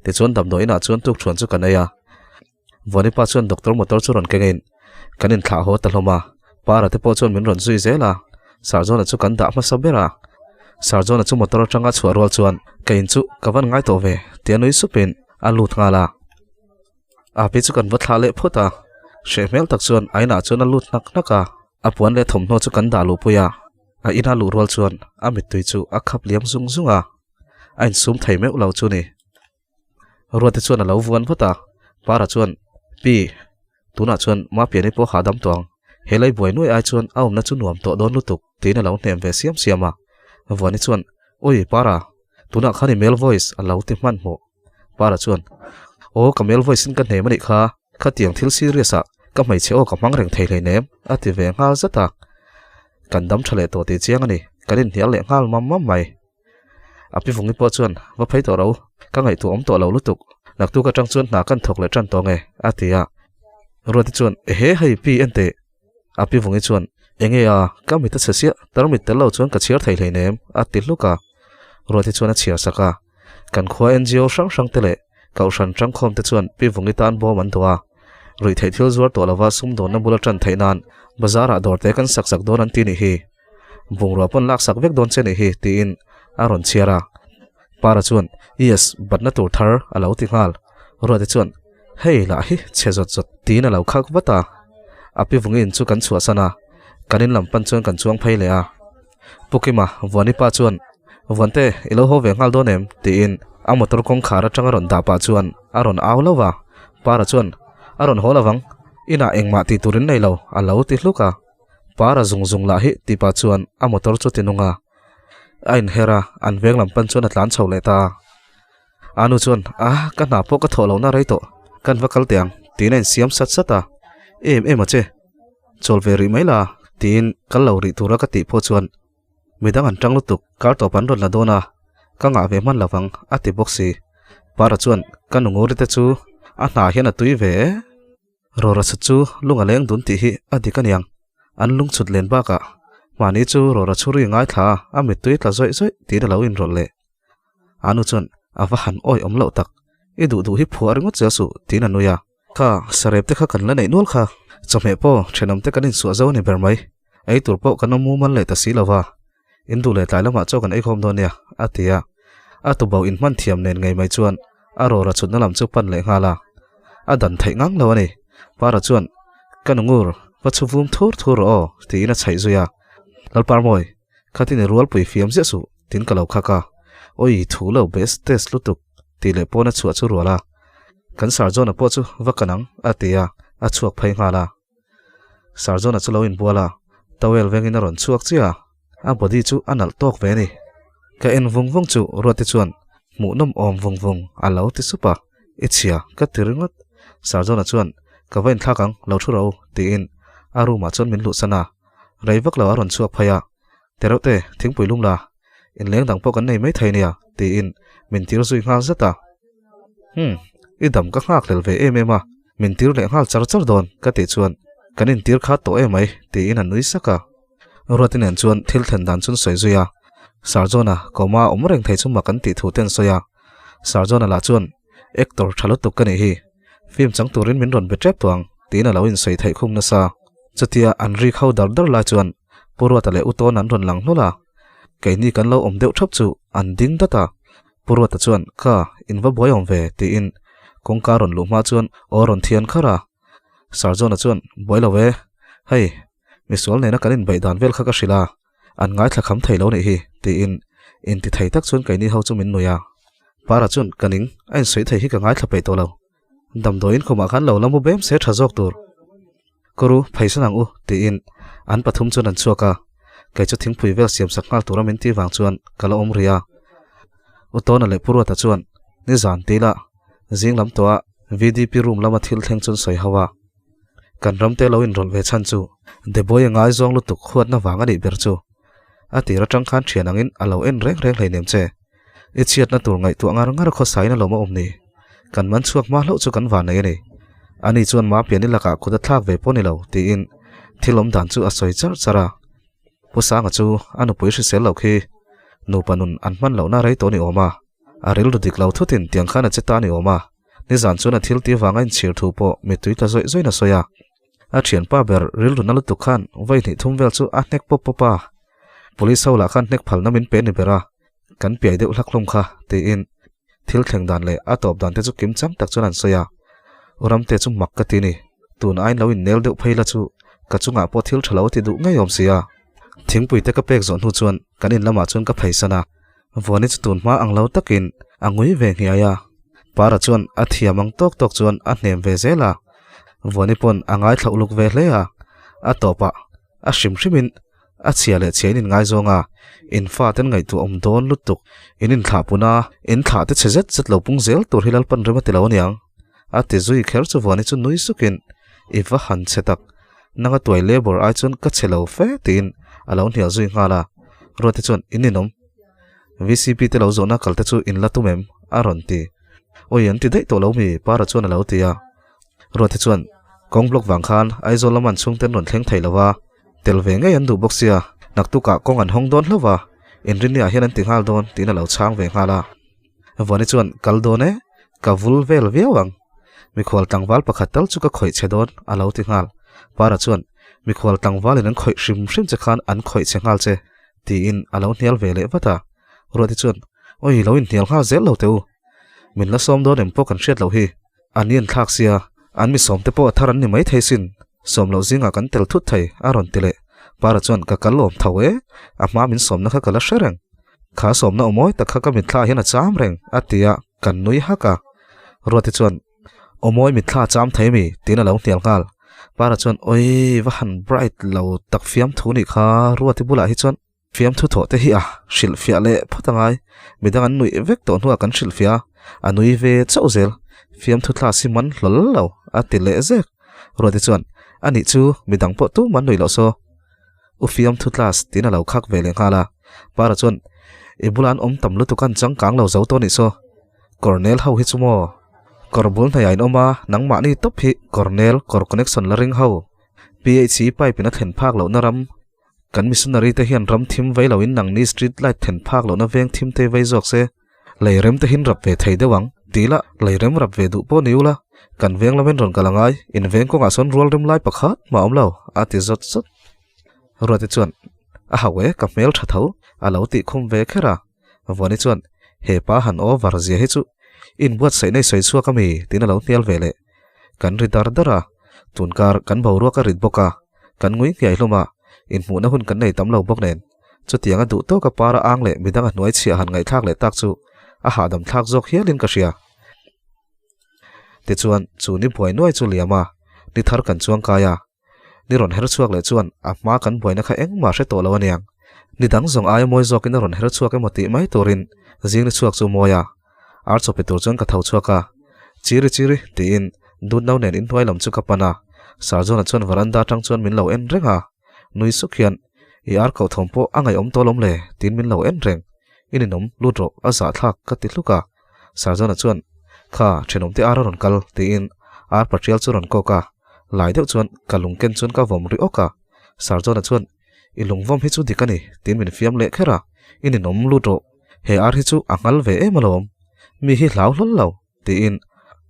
Tichuan damdawi inah chuan tukṭhuan chu kan ei a. Vuani pa chuan doctor motor chu rawn kengin kan inthlah haw ta hlawm a. Para te pawh chuan min rawn zui zel a. Sir John-a chu kan dah hmasa ber a. Sir John-a chu motor atanga chhuah rual chuan ka in chu ka van ngai tawh ve, tia nui supin a lut nghal a. Api chu kan va thlah leh phawt a, hreh hmel tak chuan a inah chuan a lut hnak hnak a, a puan leh thawmhnaw chu kan dah luhpui a, a ina luh rual chuan a mittui chu a khap liam zung zung a, a insum thei meuh lo chu ni. Ruate chuan a lo vuan vat a, Para chuan, Pi, tunah chuan Mapiani pawh hahdam tawh ang, he lei buai nuai ai chuan a awmna chu nuam tawh dawn lutuk, tiin a lo hnem ve siam siam a. Vuani chuan, Ui, Para, tunah khan i male voice a lo ti hmanhmawh. Para chuan, Aw, ka male voice in ka hnem a nih kha, khatiang thil serious ah ka hmeichhe aw ka hmang reng thei hleinem, a ti ve nghal zat a. Kan dam tha leh tawh tih chiang a ni, kan inhnial leh nghal mam mam mai. A pi Vungi pawh chuan, Va phei tawh ro, ka ngaihtuah awm tawh lo lutuk, naktuk atang chuan hna kan thawk leh tan tawh nge, a ti a. Ruati chuan, Ehe hei pi enteh, A pi Vungi chuan, Enge a, ka mit a chhe siah, tarmit tel lo chuan ka chhiar thei hleinem, a ti hluk a. Ruati chuan a chhiar sak a. Kan khua NGO hrang hrang te leh Kohhran ṭangkhawm te chuan Pi Vungi tan bawm an duh a. Ruihtheih thil zuar tawh lova sumdawnna bula ṭan theih nan bazar ah dawr te kan sak sak dawn an ti nih hi. Bungrua pawn lak sak vek dawn che nih hi, tiin a rawn chhiar a. Para chuan, Yes, batna tur thar a lo ti nghal. Ruati chuan, Hei lah hi chhe zawt zawt tiin a lo khak vat a. A pi Vungi in chu kan chhuahsan a, kan in lam pan chuan kan chuang phei leh a. Pu Kima, Vuani pa chuan, Vuante, i lo haw ve nghal dawn em? tiin a motor kawngkhar atanga rawn dah pah chuan a rawn au lo va. Para chuan, A rawn haw lovang, inah engmah tih tur in nei lo, a lo ti hluk a. Para zung zung lah hi tih pah chuan a motor chu ti nung a. A inher a, an veng lam pan chuan a tlan chho leh ta a. A nu chuan, A, ka hna pawh ka thawh lohna rei tawh, kan va kal teh ang, tiin a insiam sat sat a. Em em a che, chawl ve rih mai la, tiin kal lo rih tura ka tih pawh chuan midang an tang lutuk, kar tawp an rawn la dawn a, ka ngah ve hman lovang, a ti bawk si. Para chuan, Ka nu nguri te chu a hna hian a tui ve e. Rawra chhut chu lung a leng dun tih hi a dik aniang. An lung chhut len bakah mahni chu rawra chhuri ngaithla a, a mittui tla zawih zawih tiin a lo inrawlh leh. A nu chuan a va han awi awm loh tak, i duh duh hi phuah ringawt zel suh tiin a nui a. Kha, sarep te kha kan la neih nual kha, chawhmeh pawh thenawm te kan insuah zo a ni ber mai, ei tur pawh kan awm mumal leh ta si lo va, in duh leh tlai lamah chaw kan eikhawm dawn nia, a ti a. A tubo inhman thiam nen ngei mai chuan a rawra chhutna lam chu pan leh nghal a. A dan theih ngang lo a ni. Para chuan, Ka nu ngur, va chhu vum thur thur rawh aw, tiin a chhaih zui a. Lalparmawi, khatin i rualpui fiam ziah suh, tiin ka lo khak a. Awi, thu lo best test lutuk, tih leh pawn a chhuah chu rual a. Kan Sir John-a pawh chu va kan ang, a ti a, a chhuak phei nghal a. Sir John-a chu lo inbual a, towel vengin a rawn chhuak chiah a, a body chu a nalh tawk ve a ni. Ka en vung vung chu Ruati chuan hmuhnawm awm vung vung a lo ti sup a, I chhia, ka ti ringawt. Sir John-a chuan, Ka va inthlak ang, lo thu ro, tiin a room ah chuan min luhsan a. Rei vak lo a rawn chhuak phei a, Tereuhte, thingpui lum la, inleng dang pawh kan nei maithei nia, tiin min tir zui nghal zat a. Umm, i dam ka nghak hlel ve em em a, min tir leh nghal char char dawn ka tih chuan kan intir kha tawh em mai tiin a nui sak a. Ruati nen chuan thil thlen dan chun sawi zui a, Sir John-a kawma awm reng thei chu mak an tih thu te an sawi a. Sir John-a lah chuan, Actor tha lutuk ka nih hi, film chang turin min rawn be tep tawh ang. tiin a lo insawi theih khum nasa. Chutia an rik ho dar dar lai chuan Pu Ruata leh U Tawn an rawn lang hlawl a, keini kan lo awm deuh thap chu an ding dat a. Pu Ruata chuan, Ka, in va buai awm ve, tiin kawngka rawn luh hma chuan aw rawn thian kharh a. Sir John-a chuan, Buai lo e, hei, misual nena kan inbeih dan vel kha ka hrilh a, an ngaithla kham thei lo nih hi, tiin inti thei tak chuan keini ho chu min nuih a. Para chuan, Ka ning, a insawi thei hi ka ngaithla peih tawh lo. Damdawiin khumah khan lo la mu bem se tha zawk tur. Kawru, pheisan ang u, tiin an pathum chuan an chhuak a. Kei chu thingpui vel siam sak nghal tura min tih vang chuan ka la awm rih a. U Tawna leh Pu Ruata chuan nizan tila zing lam tawha VDP room lama thil thleng chuan sawi ho a. Kan ramte lo inrawlh ve chhan chu Deboi a ngaizawng lutuk huatna vang a nih ber chu. A tir atang khan thian angin a lo en reng reng hleinem che. I chhiatna tur ngaihtuah ngar ngar khawsain a lawm a awm ni. Kan man chhuak hma hlauh chu kan van nei a ni. Ani chuan ma pian i lakah kut a thlak ve pawh ni lo tiin thil awm dan chu a sawi char char a. Pu Sanga chu a nupui hrisel loh khi nupa nun an hman lohna rei tawh ni awm a. A rilru dik lo thutin tiang khan a che ta ni awm a. Nizan chuan a thil ti vanga inchhir thu pawh mittui tla zawih zawih in a sawi a. A thianpa ber rilru na lutuk khan vawi hnih thum vel chu a hnek pawp pawp a. Police ho lah khan hnek phalna min pe ni ber a, kan piai deuh hlak hlawm kha, tiin thil thleng dan leh a tawp dan te chu kim chang tak chuan an sawi a. U Ramte chu mak ka ti ni, tun aiin lo innel deuh phei la chu ka chungah pawh thil tha lo a ti duh ngei awm si a. Thingpui te ka pek zawh hnu chuan kan in lamah chuan ka pheisan a, Vuani chu tun hma ang lo takin a ngui ve nghiai a. Para chuan a thiam ang tawk tawk chuan a hnem ve zel a, Vuani pawn a ngaithla uluk ve hle a, a tawpah a hrim hrimin a chhia leh chhia in inngaizawng a, in faten ngaihtuah awm dawn lutuk, in inthlah pun a, in thlah te chhe zet zet lo pung zel tur hi Lalpan rem a ti lo aniang, a ti zui kher chu Vuani chu nui sukin, I va han chhe tak, nanga tuai labour ai chuan ka chhe lo fe tiin a lo hnial zui nghal a, Ruati chuan, In ninawm, VCP te lo zawhna kal te chu in la tum em? a rawn ti. Awi an ti daih tawh lo mi, Para chuan a lo ti a. Ruati chuan, Kawng block vang khan Aizawl lama an chhungte an rawn thleng thei lo a, tel ve ngei an duh bawk sia, naktukah kawng an hawng dawn hlauh a, inrinniah hian an ti nghal dawn tiin a lo chhang ve nghal a. Vuani chuan, Kal dawn e, ka vul vel viau ang. Mikhual tlangval pakhat tal chu ka khawih che dawn, a lo ti nghal. Para chuan, Mikhual tlangvalin an khawih hrim hrim che khan an khawih che nghal che, tiin a lo hnial ve leh vat a. Ruati chuan, Awi, lo inhnial nghal zel lo teh u. Min la sawm dawn em pawh kan hriat loh hi. An i enthlak sia, an mi sawmte pawh a thar an ni mai thei sin. Sawm loh zingah kan tel thut thei, a rawn ti leh. Para chuan ka kal awm tho e, a hma min sawmna kha ka la hre reng. Kha sawmna awmawi tak kha ka mitthla ah hian a cham reng, a ti a, kan nui hak a. Ruati chuan, Awmawi mitthla a cham thei mi? tiin a lo hnial nghal. Para chuan, Awii, va han bright lo tak fiamthu nih kha, Ruati bulah hi chuan. Fiamthu thawh te hi a hrilhfiah leh phawt a ngai. Midang an nuih vek tawh hnuah kan hrilhfiah a, a nui ve chauh zel. Fiamthu class hi man hlawl lo, a ti leh zek. Ruati chuan, A nih chu, midang pawh tum an nuih loh saw. U fiamthu class tiin a lo khak ve leh nghal a. Para chuan, I bula an awm tam lutuk a an changkang lo zo tawh nih saw. Cornel ho hi chu maw? Kawr bul hnaiah in awm a, nangmahni tawp hi Cornel kawr connection la ring ho. PHC pipe in a thlen phak lohna ram. Kan missionary te hian ram thim vei loin nangni street light then phak lohna veng thim te vei zawk se, lei rem te hin rap ve thei deuh ang, ti la, lei rem rap ve duh pawh ni ula, kan veng lamin rawn kal angai, in veng kawngah sawn rual rem lai pakhat mah awm lo, a ti zawt zawt. Ruati chuan, A hau e, ka hmel tha tho, a lo tih khum ve kher a. Vuani chuan, He pa han over zia hi chu inbuatsaih nei sawi chhuak a mi? tiin a lo hnial ve leh. Kan ri dar dar a, tunkar kan boruak a rit bawk a, kan ngui hniai hlawm a, inhmuhna hun kan nei tam lo bawk nen, chutianga duh tawka para ang leh midang a hnuai chhiah han ngaihthlak leh tak chu a hahdam thlak zawk hialin ka hria. Tichuan, chu ni buai nuai chu liam a, ni thar kan chuang kai a, Ni rawn her chhuak leh chuan a hma kan buaina kha engmah hre tawh lo aniang. Ni dang zawng aia mawi zawkin a rawn her chhuak emaw tih mai turin zing ni chhuak chu mawi a. Ar chaw pe tur chuan ka tho chhuak a. Chiri chiri tiin dut no nen inhnuai lam chu ka pan a. Sarjona chuan varanda atang chuan min lo en reng a. Nui suk hian, I ar koh thawm pawh a ngaihawm tawh lawm le tiin min lo en reng. I ninawm lut rawh a zahthlak ka ti hluk a. Sarjona chuan, Kha, thenawmte ar a rawn kal tiin ar patrial chu rawn kawk a. Lai deuh chuan ka lung ken chuan ka vawm ri awk a, Sarjona chuan, I lung vawm hi chu dik a ni, tiin min fiam leh kher a, I ninawm lut rawh, he ar hi chu a nghal ve em alawm, mi hi hlau hlawl lo, tiin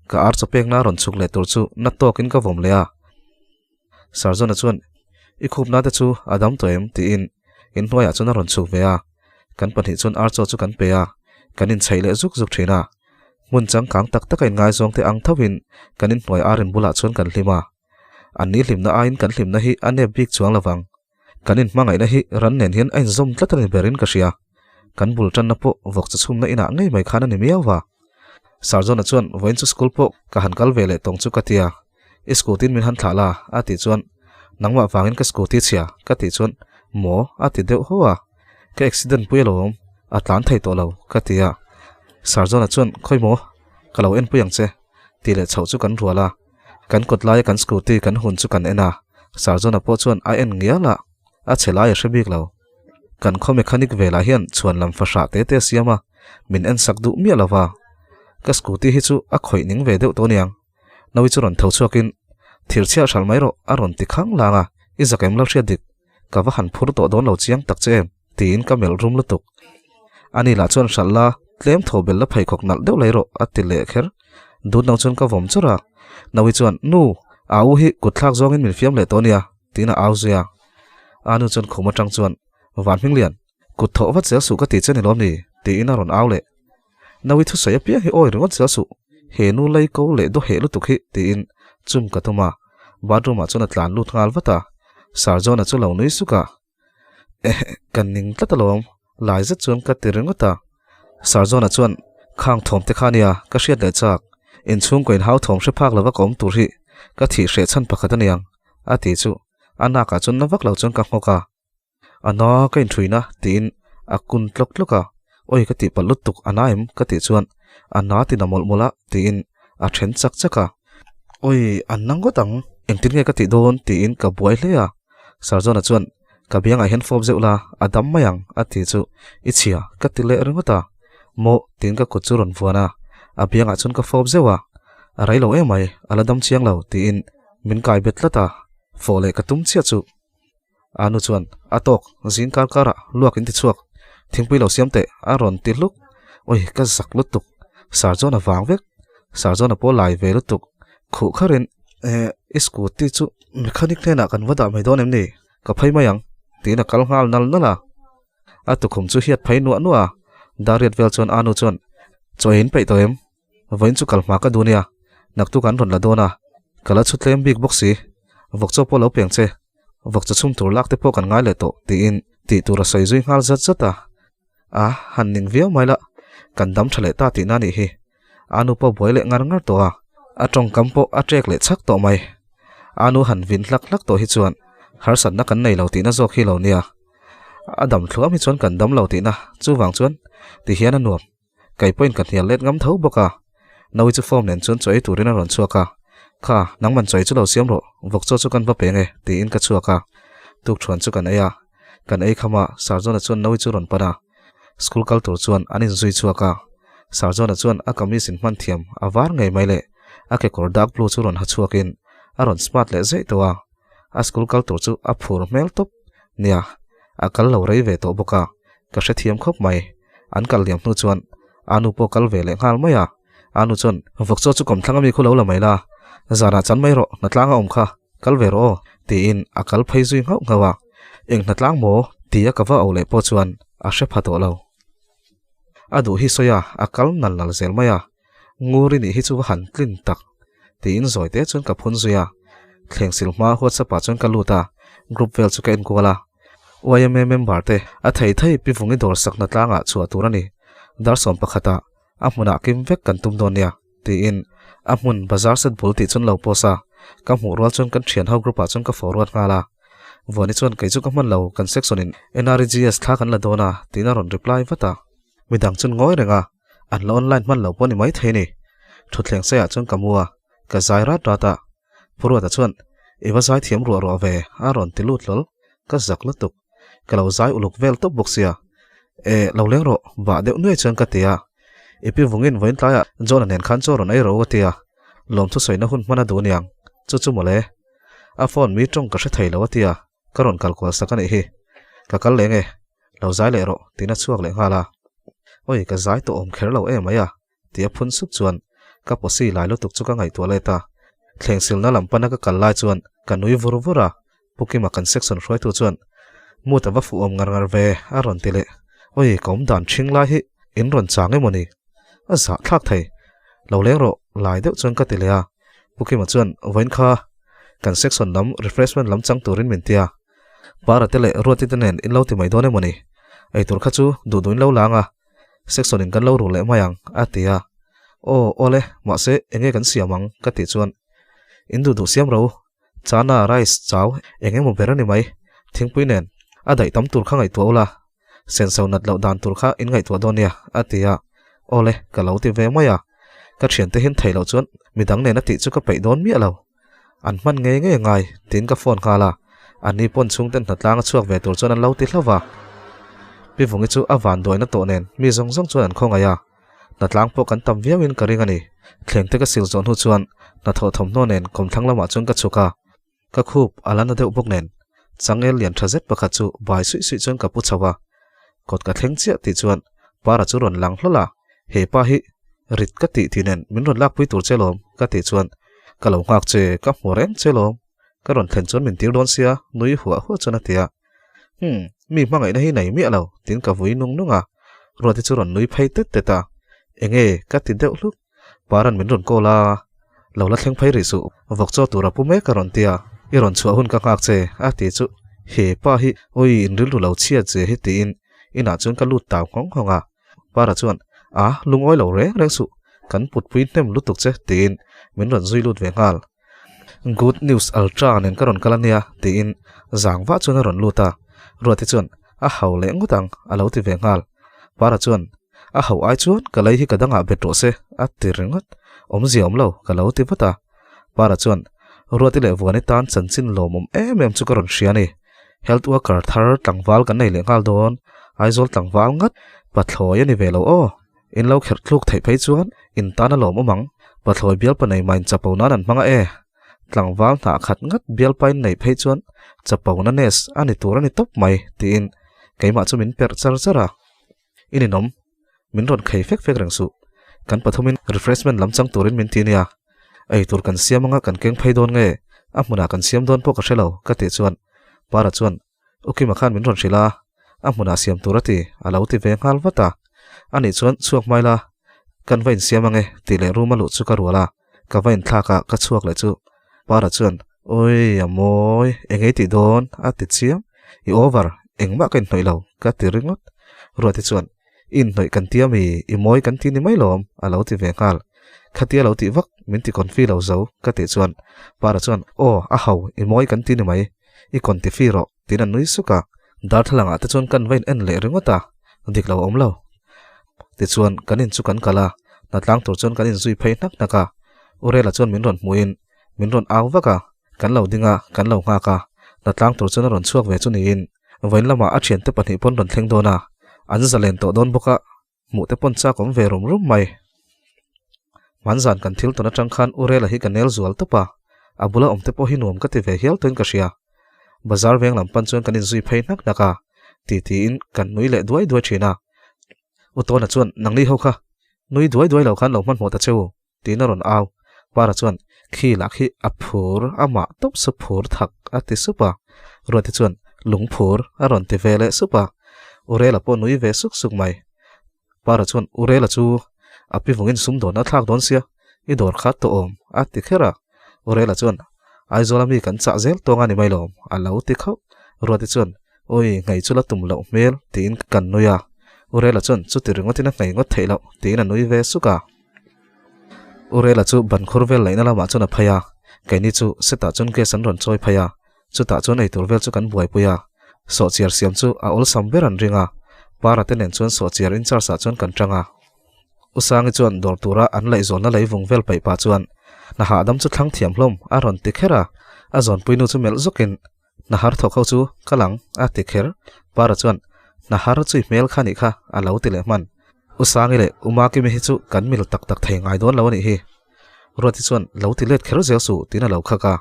ka ar chaw pekna rawn chhuk leh tur chu na tawkin ka vawm leh a. Sarzawna chuan, I khupna te chu a dam tawh em? tiin inhnuaiah chuan a rawn chhuk ve a. Kan pahnih chuan ar chaw chu kan pe a, kan inchhaih leh zuk zuk thin a. Hmun changkang tak taka inngaizawng te ang tho in kan inhnuai ar in bulah chuan kan hlim a. An ni hlimna aiin kan hlimna hi a nep bik chuang lovang. Kan inhmangaihna hi ran nen hian a inzawm tlat a ni berin ka hria. Kan bul tanna pawh vawk chu chhumna inah ngei mai khan a ni miau va. Sarzawna chuan vawiin chu school pawh ka han kal ve leh tawng chu ka ti a. I scooty in min han thlah la a tih chuan nangmah vangin ka scooty chhia ka tih chuan maw a ti deuh ho a. Ka accident pui alawm a tlan thei tawh lo ka ti a. Sarzawna chuan khawi maw ka lo enpui ang che tih leh chhoh chu kan rual a. Kan kawt laia kan scooty kan hun chu kan en a, Sarzawna pawh chuan a en ngial a, a chhe lai a hre bik lo. Kan khaw mechanic velah hian chhuan lam fahrah te te a siam a, min en sak duh miah lo va. Ka scooty hi chu a khawih ning ve deuh tawh aniang. Nawi chu rawn tho chhuakin, Thirchhiah hralh mai rawh a rawn ti khang lang a, i zak em lo hriat dik. Ka va han phur tawh dawn lo chiang tak che em? tiin ka melh rum lutuk. Ani lah chuan hralh la, tlem tho bel la pheikhawk nalh deuh lai rawh a ti leh kher. Dut no chuan ka vawm chawrh a. Nawi chuan, Nu, a u hi kut thlak zawngin min fiam leh tawh ania, tiin a au zui a. A nu chuan khum atang chuan, Van Hminglian, kut thawh vat zel suh ka ti che ni lawm ni? tiin a rawn au leh. Nawi thusawi apiang hi awi ringawt zel suh, he nu lei ko leh daw heh lutuk hi, tiin chum ka tum a. Bathroom ah chuan a tlan lut nghal vat a. Sir John-a chu lo nui suk a. Eh, ka ning tlat alawm, lai zet chuan ka ti ringawt a. Sir John-a chuan, Khang thawm te kha nia, ka hriat leh chak. Inchhungkaw inhau thawm hre phak lova ka awm tur hi ka thih hreh chhan pakhat aniang, a ti chu. A nakah chuan na vak lo chuan ka nghawk a. A na ka inṭhuina tiin a kun tlawk tlawk a, Awi ka tih palh lutuk a na em? ka tih chuan a na ti na mawlh mawlh a tiin a then chak chak a. Awi an na ngawt ang, engtin nge ka tih dawn tiin ka buai hle a. Sarzawna chuan ka biangah hian fawp zeuh la, a dam mai ang a ti chu i chhia ka ti leh ringawt a. Maw tiin ka kut chu rawn vuan a, a biangah chuan ka fawp zeuh a, a rei lo em mai, a la dam chiang lo tiin min kai bet tlat a, fawh leh ka tum chiah chu. A nu chuan, A tawk, zing kar karah luak in ti chhuak, thingpui lo siam teh, a rawn ti hluk. Awi, ka zak lutuk. Sir chuan a vang vek. Sir chuan a pawl lai ve lutuk. Khuh kharin, Eh, i scooty chu mechanic hnenah kan va dah mai dawn em ni? Ka phei mai ang, tiin a kal nghal nal nal a. A tukhum chu hiat phei nuah nuah a. Dariat vel chuan a nu chuan, Chaw ei in peih tawh em? Vawiin chu kal hma ka duh nia, naktuk an rawn la dawn a, ka la chhu tlem bik bawk si. Vawk chaw pawh lo peng che, vawk chaw chhum tur lak te pawh kan ngai leh tawh tiin tih tur a sawi zui nghal zat zat a. A, han ning viau mai la, kan dam tha leh ta tihna nih hi. A nu pawh buai leh ngar ngar tawh a, a tawngkam pawh a ṭek leh chhak tawh mai. A nu han vin hlak hlak tawh hi chuan harsatna kan nei lo tihna zawk hi lo nia. A dam thluam hi chuan kan dam lo tihna, chuvang chuan tihian a nuam. Kei pawhin ka hnial let ngam tho bawk a. Naui chu form nen chuan chaw ei turin a rawn chhuak a. Kha, nangman chaw ei chu lo siam rawh, vawk chaw chu kan va peng e, tiin ka chhuak a. Tukṭhuan chu kan ei a. Kan ei kham a, Sarzawna chuan Naui chu rawn pan a. School kal tur chuan an inzui chhuak a. Sarzawna chuan a kamis inhman thiam a var ngei mai leh a kekawr dark blue chu rawn ha chhuakin a rawn smart leh zeih tawh a. A school kal tur chu a phur hmel tawp. Nia, a kal lo rei ve tawh bawk a, ka hrethiam khawp mai. An kal liam hnu chuan a nu pawh kal ve leh nghal mai a. A nu chuan, Vawk chaw chu kawmthlang ami khu lo la mai la, zanah chan mai rawh, hnatlang a awm kha, kal ve rawh aw, tiin a kal phei zui nghauh nghauh a. Eng hnatlang maw? tia ka va auh leh pawh chuan a hre pha tawh lo. A duh hi sawi a, a kal nal nal zel mai a. Ngur i nih hi chu va han tlin tak, tiin zawi te chuan ka phun zui a. Thleng sil hma WhatsApp ah chuan ka lut a, group vel chu ka enkual a. YMA member te a thei thei pi vungi dawr sakna tlangah chhuah tur a ni. Dar 11 ah a hmunah kim vek kan tum dawn nia, tiin a hmun bazar set bul tih chuan lo post a. Ka hmuh rual chuan kan thian ho group ah chuan ka forward nghal a. Vuani chuan kei chu ka hman lo, kan section in NREGS thla kan la dawn a, tiin a rawn reply vat a. Midang chuan ngawi reng a, an la online hman lo pawh ni mai thei ni. Thutthleng saiah chuan ka mu a, ka zai rat rat a. Pu Ruata chuan, I va zai thiam ruah ruah ve, a rawn ti lut hlawl. Ka zak lutuk. Ka lo zai uluk vel tawp bawk sia. E, lo leng rawh, bah deuh nuai chuan ka ti a. I pi vungin vawiin tlaiah John-a nen khan chaw rawn ei ro ka ti a. Lawmthu sawina hun hman a duh aniang. Chu chu mawle. A phone mi tawng ka hre thei lo a ti a. Ka rawn kal kual sak a nih hi. Ka kal leng e. Lo zai leh rawh, tiin a chhuak leh nghal a. Awi, ka zai tawh awm kher lo em mai a, tia phun sup chuan ka pawsi lai lutuk chu ka ngaihtuah let a. Thleng silna lam pana ka kal lai chuan ka nui vur vur a, Pu Kima kan section hruaitu chuan Mood a va fuh awm ngar ngar ve a rawn ti leh. Oi ka awm dan ṭhing lai hi in rawn chang emaw ni? A zahthlak thei. Lo leng rawh lai deuh chuan ka ti leh a, Pu Kima chuan vawiin kha kan section lam refreshment lam chang turin min ti a, Para te leh Ruati te nen in lo ti mai dawn emaw ni? Eitur kha chu duh duhin lo lang a, section in kan lo ru leh mai ang a ti a. Aw awle mahse enge kan siam ang ka tih chuan in duh duh siam ro Chana rice chau eng emaw ber a ni mai. Thingpui nen a daih tam tur kha ngaihtuah ula, senso nat loh dan tur kha in ngaihtuah dawn nia a ti a. Awle ka lo ti ve mai a. Ka thiante hian theih loh chuan midang nen a tih chu ka peih dawn miah lo. An hman ngei ngei ngai tiin ka phone nghal a, anni pawn chhungten hnatlang a chhuak ve tur chuan an lo ti hlauh va. Pi Vungi chu a van duaina tawh nen mi zawng zawng chuan an khawngaih a. Hnatlang pawh kan tam viauin ka ring a ni. Thleng te ka sil zawh hnu chuan hnathawh thawmhnaw nen kawmthlang lamah chuan ka chhuk a, ka khup a la na deuh bawk nen changel lian tha zet pakhat chu bai suih suih chuan ka pu chho a. Kawt ka thleng chiah tih chuan Para chu rawn lang hlawl a, he pa hi rit ka tih tih nen min rawn lakpui tur che lawm ka tih chuan ka lo nghak che ka hmu reng che lawm ka rawn thlen chuan min tir dawn sia nui huah huah chuan a ti a. Umm mi hmangaihna hi nei miah lo tiin ka vui nung nung a, Ruati chu rawn nui phei tet tet a, enge ka ti deuh hluk Paran min rawn call a, lo la thleng phei rih suh vawk chaw tur a pu mek a rawn ti a, i rawn chhuah hun ka nghak che a ti chu he pa hi awi in rilru lo chhiat che hi tiin inah chuan ka lut tau nghawng nghawng a, Para chuan a lungawi lo reng reng suh kan putpui hnem lutuk che tiin min rawn zui lut ve nghal. Good news ultra nen ka rawn kal ania tiin zang vah chuan a rawn lut a, Ruati chuan a hau leh ngawt ang a lo ti ve nghal. Para chuan a hau ai chuan ka lei hi ka dangah bet rawh se a ti ringawt, awmzia awm lo ka lo ti vat a. Para chuan Ruati leh Vuani tan chanchin lawmawm em em chu ka rawn hria a ni. Health worker thar tlangval kan nei leh nghal dawn, Aizawl tlangval ngat pathlawi a ni ve lo aw. In lo kherh thluk theih phei chuan in tan a lawmawm ang. Pathlawi bialpa nei main chapo nan an hmang a e. Tlangval hnah khat ngat bialpa in neih phei chuan chapo na nes a ni tur a ni tawp mai tiin keimah chu min perh char char a. I ninawm, min rawn khei fek fek reng suh. Kan pathumin refreshment lam chang turin min ti nia. Ei tur kan siam anga kan keng phei dawn nge a hmunah kan siam dawn pawh ka hre lo ka tih chuan Para chuan Ukima khan min rawn hrilh a, a hmunah siam tur a ti, a lo ti ve nghal vat a. Anih chuan chhuak mai la, kan va insiam ange tih leh room a luh chu ka rual a, ka va inthlak a, ka chhuak leh chu Para chuan Oi a mawi, eng ei tih dawn? a ti chiam, I over, engmah ka inhnawih lo, ka ti ringawt. Ruati chuan I inhnawih kan ti ami, i mawi kan ti ni mai lawm, a lo ti ve nghal. Khatia lo tih vak, min ti confi lo zo, ka tih chuan Para chuan Aw, a ho, i mawi kan ti ni mai. I kawn ti fi rawh, tiin a nui suk a. Darthlalang ah te chuan kan va in en leh ringawt a, dik lo a awm lo. Tichuan, kan in chu kan kal a, hnatlang tur chuan kan inzui phei hnak hnak a. Urela chuan min rawn hmuhin min rawn au vak a, kan lo ding a, kan lo nghak a. Hnatlang tur chuan a rawn chhuak ve chu niin, vawiin lamah a thiante pahnih pawn rawn thleng dawn a, an zalen tawh dawn bawk a. Hmuh te pawn chak awm ve rum rum mai. Hmanzan kan thil tawn atang khan Urela hi ka nel zual tawp a, a bula awm te pawh hi nuam ka ti ve hial tawhin ka hria. Bazar veng lam pan chuan kan inzui phei hnak hnak a, ti tiin kan nui leh duai duai thin a. U Tawna chuan nangni ho kha nui duai duai lo khan lo hmanhmawh ta che u. Tiin a rawn au. Para chuan, Khi lah khi a phur, amah tawp su phur thak a ti sup a. Ruati chuan, Lung phur a rawn ti ve leh sup a. Urela pawh nui ve suk suk mai. Para chuan, Urela chu a pi vungin sum dawn a thlak dawn sia, i dawr kha tawh awm a ti kher a. Urela chuan, Aizawla mi kan chah zel tawng a ni mai lawm a lo ti khauh. Ruati chuan, Awi, nghei chu la tum loh hmel tiin kan nui a. Urela chuan, Chuti ringawtin a nghei ngawt theih loh tiin a nui ve suk a. Urela chu ban khur vel laihna lamah chuan a phei a, keini chu setah chuan gas an rawn chawi phei a, chutah chuan eitur vel chu kan buaipui a, sawhchiar siam chu a awlsam ber an ring a, Para te nen chuan sawhchiar in charge ah chuan kan tang a. Usangi chuan dawr tura an laihzawnna leivung vel paih pah chuan hna hahdam chu thlang thiam hlawm a rawn ti kher a, a zawnpui nu chu melh zawkin Hna har thawk ho chu ka lang a ti kher. Para chuan hna har chu i hmel kha nih kha a lo ti leh hman. U Sangi leh U Makimi hi chu kan mil tak tak thei ngai dawn lo a nih hi. Ruati chuan lo ti let kher zel suh tiin a lo khak a.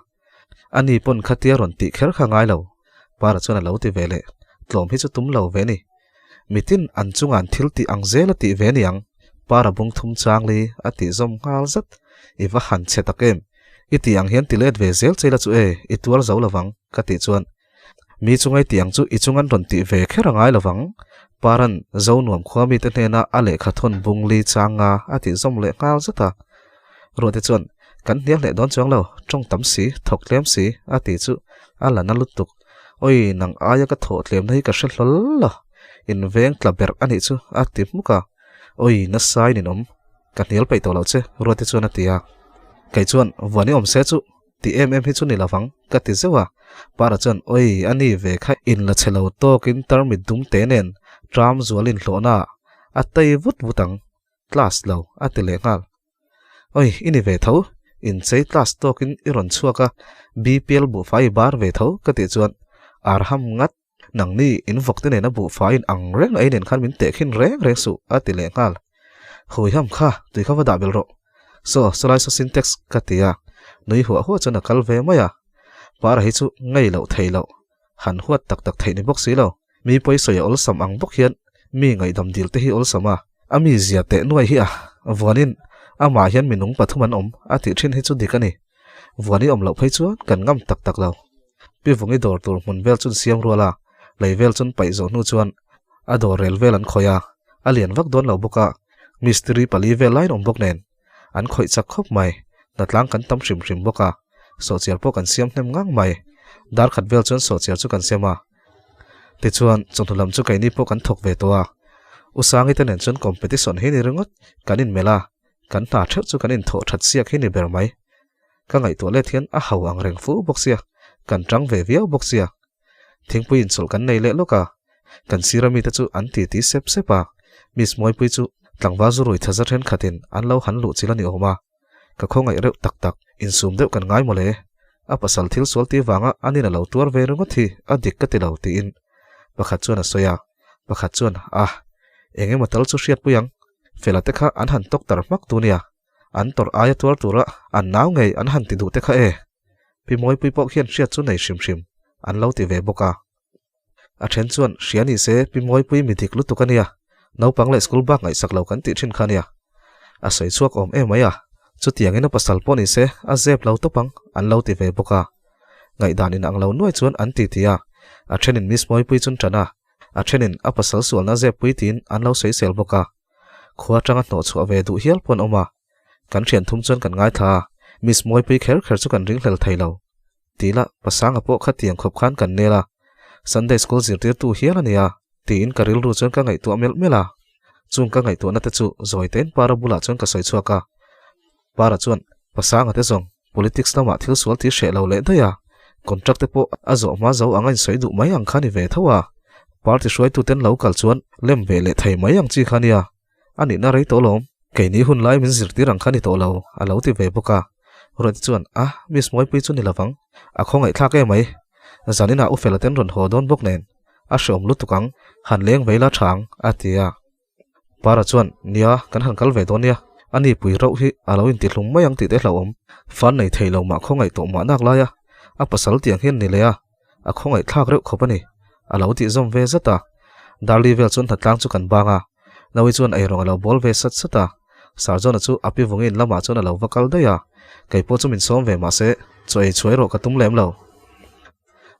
Ani pawn khatia rawn tih kher kha ngai lo. Para chuan a lo ti ve leh. Tlawm hi chu tum lo ve ni. Mitin an chunga an thil tih ang zel a tih ve niang. Para bung thum chang li a tih zawm nghal zat. I va han chhe tak em. I tih ang hian ti let ve zel che ila chu e, i tuar zo lovang, ka tih chuan mi chunga i tih ang chu i chung an rawn tih ve kher a ngai lovang. Paran zo nuam khua mite hnena a lehkha thawn bung li chang nga a tih zawm leh nghal zet a. Ruahte chuan kan hnial hleh dawn chuang lo, tawng tam si, thawk tlem si a tih chu a la na lutuk. Oi, nang aia ka thawh tlemna hi ka hre hlawl lo, in veng tla berh a nih chu a ti hmuk a. Oi, nasa in inawm. Ka hnial peih tawh loh che, Ruati chuan a ti a. Kei chuan, Vuani awm se chu, ti em em hi chu ni lovang, ka ti zeuh a. Para chuan, Oi, a ni ve kha in la che lo tawkin tarmit dum te nen tram zual inhlawhna ah a tei vut vut ang, class lo, a ti leh nghal. Oi, i ni ve tho, inchei class tawkin i rawn chhuak a, BPL buhfai i bar ve tho, ka tih chuan, Arham ngat. Nangni in vawk te nena buhfai in ang reng ei nen khan min teh khin reng reng suh a ti leh nghal. Hui ham kha tui kha va dah bel rawh. Saw sawlai saw sintex ka ti a, nui huah huah chuan a kal ve mai a. Para hi chu ngei loh thei loh, han huat tak tak theih ni bawk si lo. Mi pawisawi a awlsam ang bawk hian mi ngaihdam dil te hi awlsam a. A mi zia teh nuai hi a, vuanin amah hian mi nung pathum an awm a tih thin hi chu dik a ni. Vuani awm loh phei chuan kan ngam tak tak lo. Pi Vungi dawr tur hmun vel chun siam rual a, lei vel chun paih zawh hnu chuan a dawr rel vel an khawih a, a lian vak dawn lo bawk a, mistiri pali vel lain awm bawk nen an khawih chak khawp mai, hnatlang kan tam hrim hrim bawk a, sawhchiar pawh kan siam hnem ngang mai. Dar khat vel chuan sawhchiar chu kan siam a, tichuan chawhnu lam chu keini pawh kan thawk ve tawh a, U Sangi te nen chuan competition hi ni ringawt kan inmelh a, kan hna theuh chu kan inthawh that siak hi ni ber mai. Ka ngaihtuah let hian a hau ang reng fu bawk sia, kan tang ve viau bawk sia. Thingpui inchawlh kan nei leh lawk a, kan sira mite chu an titi sep sep a, Miss Mawipui chu tlangval zu rui thaza thenkhatin an lo han luh chilh a ni awm a, ka khawngaih reuh tak tak, insum deuh kan ngai mawle. A pasal thil sual ti vanga an in a lo tuar ve ringawt hi a dik ka ti lo tiin pakhat chuan a sawi a, pakhat chuan ah eng emaw tal chu hriatpui ang, Fela te kha an han tawk tar hmak tu nia. An tawrh aia tuar tura an nau ngei an han ti duh te kha e. Pi Mawipui pawh khian hriat chu nei hrim hrim an lo ti ve bawk a. A then chuan hria ni se Pi Mawipui mi dik lutuk a nia, naupang leh school bak ngaihsak lo kan tih thin kha nia. A sawi chhuak awm em mai a, chutiangin a pasal pawh ni se a zep lo tawp ang an lo ti ve bawk a. Ngaihdan inang lo nuai chuan an ti ti a, a thenin Miss Mawipui chun tan a, a thenin a pasal sualna zep pui tiin an lo sawisel bawk a. Khua atanga hnawh chhuah ve duh hial pawh an awm a, kan thian thum chuan kan ngaithla a, Miss Mawipui kher kher chu kan ringhlel thei lo. Tila, Pasanga pawh khatiang khawp khan kan nel a, Sunday School zirtirtu hial a nia, tiin ka rilru chuan ka ngaihtuah melh melh a. Chung ka ngaihtuahna te chu zawi tein Para bulah chuan ka sawi chhuak a. Para chuan, Pasanga te zawng, politics lamah thil sual ti hreh lo leh daih a, contract te pawh a zawh hma zo anga insawi duh mai ang kha ni ve tho a, party hruaituten lo kal chuan lem ve leh thei mai ang chi kha nia, a nihna rei tawh lawm, keini hun lai min zirtir ang kha ni tawh lo, a lo ti ve bawk a. Ruati chuan, A, Miss Mawipui chu ni lovang, a khawngaihthlak em mai, zaninah U Fela ten rawn haw dawn bawk nen, a hreawm lutuk ang, han leng vei la tha ang, a ti a. Para chuan, Nia, kan han kal ve dawn nia, a ni pui rauh hi a lo intihlum mai ang tih te hlauhawm. Fan nei thei lo mah khawngaih tawh mah nak lai a, a pasal tiang hian ni leh a, a khawngaih thlak reuh khawp a ni, a lo tih zawm ve zat a. Darli vel chuan hnatlang chu kan bang a, Naui chuan eirawng a lo bawl ve sat sat a. Sarjona chu a pi vungin lamah chuan a lo va kal daih a, kei pawh chu min sawm ve mah se, chaw ei chhuai rawh ka tum lem lo.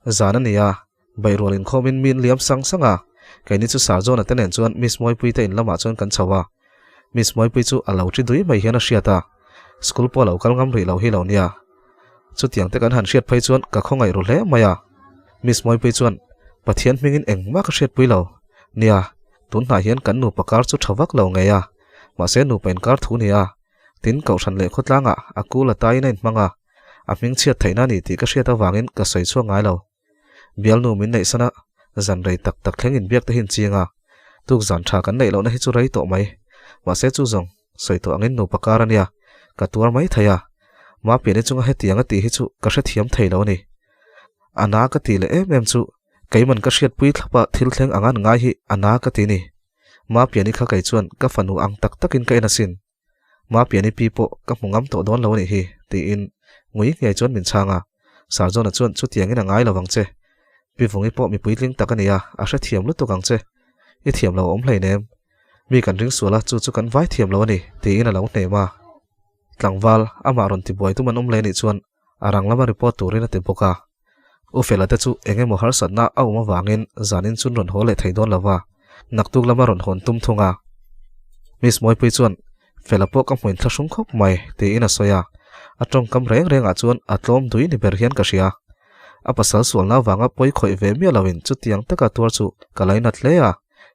Zan a ni a, Beihrual inkhawmin min liam sang sang a, keini chu Sir John-a te nen chuan Miss Mawipui te in lamah chuan kan chho a. Miss Mawipui chu a lo thi dui mai hian a hriat a, school pawh a lo kal ngam rih lo hi lo nia. Chutiang te kan han hriat phei chuan ka khawngaih ru hle mai a. Miss Mawipui chuan, Pathian hmingin engmah ka hriatpui lo. Nia, tunhnah hian kan nupa kar chu tha vak lo ngei a, mahse nupa inkar thu nia. Tin, Kohhran leh khawtlangah a kul a taiin a inhmang a, a hming chhiat theihna a ni tih ka hriat avangin ka sawi chhuak ngai lo. Bialnu min neih sana zan rei tak tak thleng inbiak te hi in ching a, tuk zan tha kan neih lohna hi chu rei tawh mai. Mahse chu zawng, sawi tawh angin nupa kar a nia, ka tuar mai thei a. Mapiani chunga hetiang a tih hi chu ka hrethiam thei lo a ni. A na ka tih leh em em chu keiman ka hriatpui thlapa thil thleng anga an ngai hi a na ka ti ni. Mapiani kha kei chuan ka fanu ang tak takin ka en asin. Mapiani pi pawh ka hmu ngam tawh dawn lo a nih hi, tiin ngui ngei chuan min chhang a. Sarjona chuan chutiangin a ngai lo vang che. Pi Vungi pawh mi puitling tak a ni a, a hrethiam lutuk ang che. I thiam lo a awm hleinem. Mi kan ring sual a, chu chu kan vai thiam lo a ni, tiin a lo hnem a. Tlangval, amah rawn tibuai tum an awm leh nih chuan a rang lama report turin a ti bawk a. U Fela te chu eng emaw harsatna a awm avangin zanin chun rawn haw leh thei dawn lo va, naktuk lama rawn hawn tum thung a. Miss Mawipui chuan, Fela pawh ka hmuin thlahrung khawp mai, tiin a sawi a. A tawngkam reng rengah chuan a tlawm dui ni ber hian ka hria. A pasal sualna avanga pawi khawih ve miah loin chutiang taka tuar chu ka lainat hle a,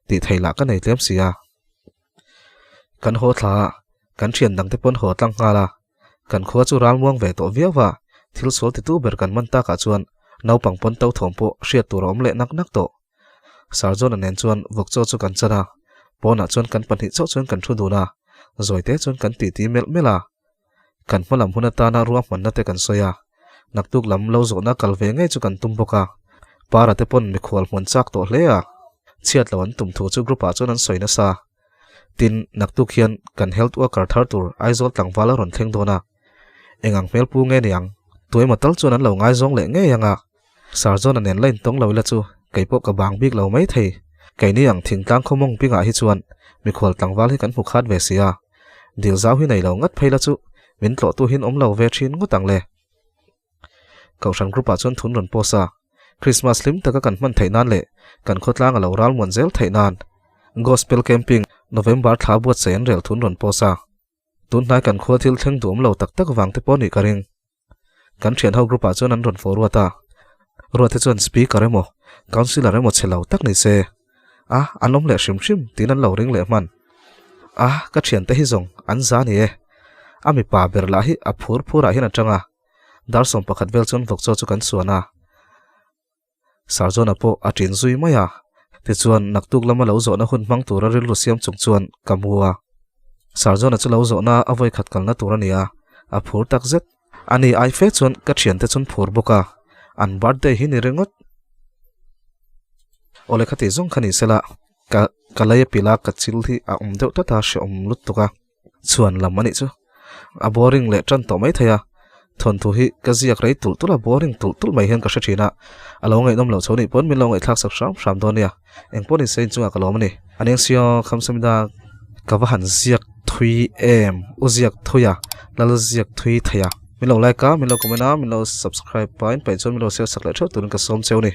tih theih lah ka nei tlem si a. Kan haw thla a, kan thian dangte pawn haw tlang nghal a. Kan khua chu ral muang ve tawh viau va, thil sual titu ber kan man takah chuan naupang pawn to thawm pawh hriat tur a awm leh nak nak tawh. Sir John-a nen chuan vawkchaw chu kan chan a, pawnah chuan kan pahnih chauh chuan kan thu dun a, zawite chuan kan titi melh melh a. Kan hma lam hun atana ruahmanna te kan sawi a, naktuk lam lo zawhna kal ve ngei chu kan tum bawk a. Para te pawn mikhual hmuan chak tawh hle a, chhiat lo an tum thu chu group ah chuan an sawi nasa. Tin, naktuk hian kan health worker thar tur Aizawl tlangval a rawn thleng dawn a, eng ang hmelpu nge niang? Tuaima tal chuan an lo ngaizawng leh ngei ang a. Sir John-a nen la intawng lo ila chu kei pawh ka bang bik lo mai thei. Keini ang thingtlang khawmawng pingah hi chuan mikhual tlangval hi kan hmu khat ve si a. Dil zau hi nei lo ngat phei la chu min tlawhtu hin awm lo ve thin ngawt ang le. Kohhran group ah chuan thun rawn post a, Christmas hlim taka kan hman theih nan leh kan khawtlang a lo ral muan zel theih nan Gospel Camping November thla buatsaih an rel thun rawn post a. Tunhnai kan khua thil thleng duhawm lo tak tak vang te pawh nih ka ring. Kan thian ho group ah chuan an rawn fawh ruat a, Ruat te chuan speaker emaw councillor emaw che lo tak ni se a an awm leh hrim hrim tiin an lo ring leh hman. A ka thian te hi zawng an za ni e. A mipa ber lah hi a phur phur ah hian a tang a, dar 11 vel chuan vawkchaw chu kan suan a. Sarjona pawh a ṭin zui mai a, tichuan naktuk lama lo zawhna hun hmang tura rilru siam chung chuan ka mu a. Sarjona chu lo zawhna a vawikhat kalna tur a ni a, a phur tak zet. Ani ai fe chuan ka ṭhiante chun phur bawk a, an birthday hi ni ringawt. Awle khati zawng kha ni sela, ka ka lei a pila ka chil hi a awm deuh tlat a, hrehawm lutuk a. Chhuan lam a nih chu. A boring leh tan tawh mai thei a, thawnthu hi ka ziak rei tulh tulh a, boring tulh tulh mai hian ka hre thin a, a lo ngaihnawm loh chho nih pawn min lo ngaihthlak sak hram hram dawn nia, eng pawh ni se inchungah ka lawm a ni. A neng sio khamsamida ka va han ziak thui em, u ziak thui a, lal ziak thui thei a. Min lo like a, min lo comment a, min lo subscribe a, in paih chuan min lo share sak leh theuh turin ka sawm cheu a ni.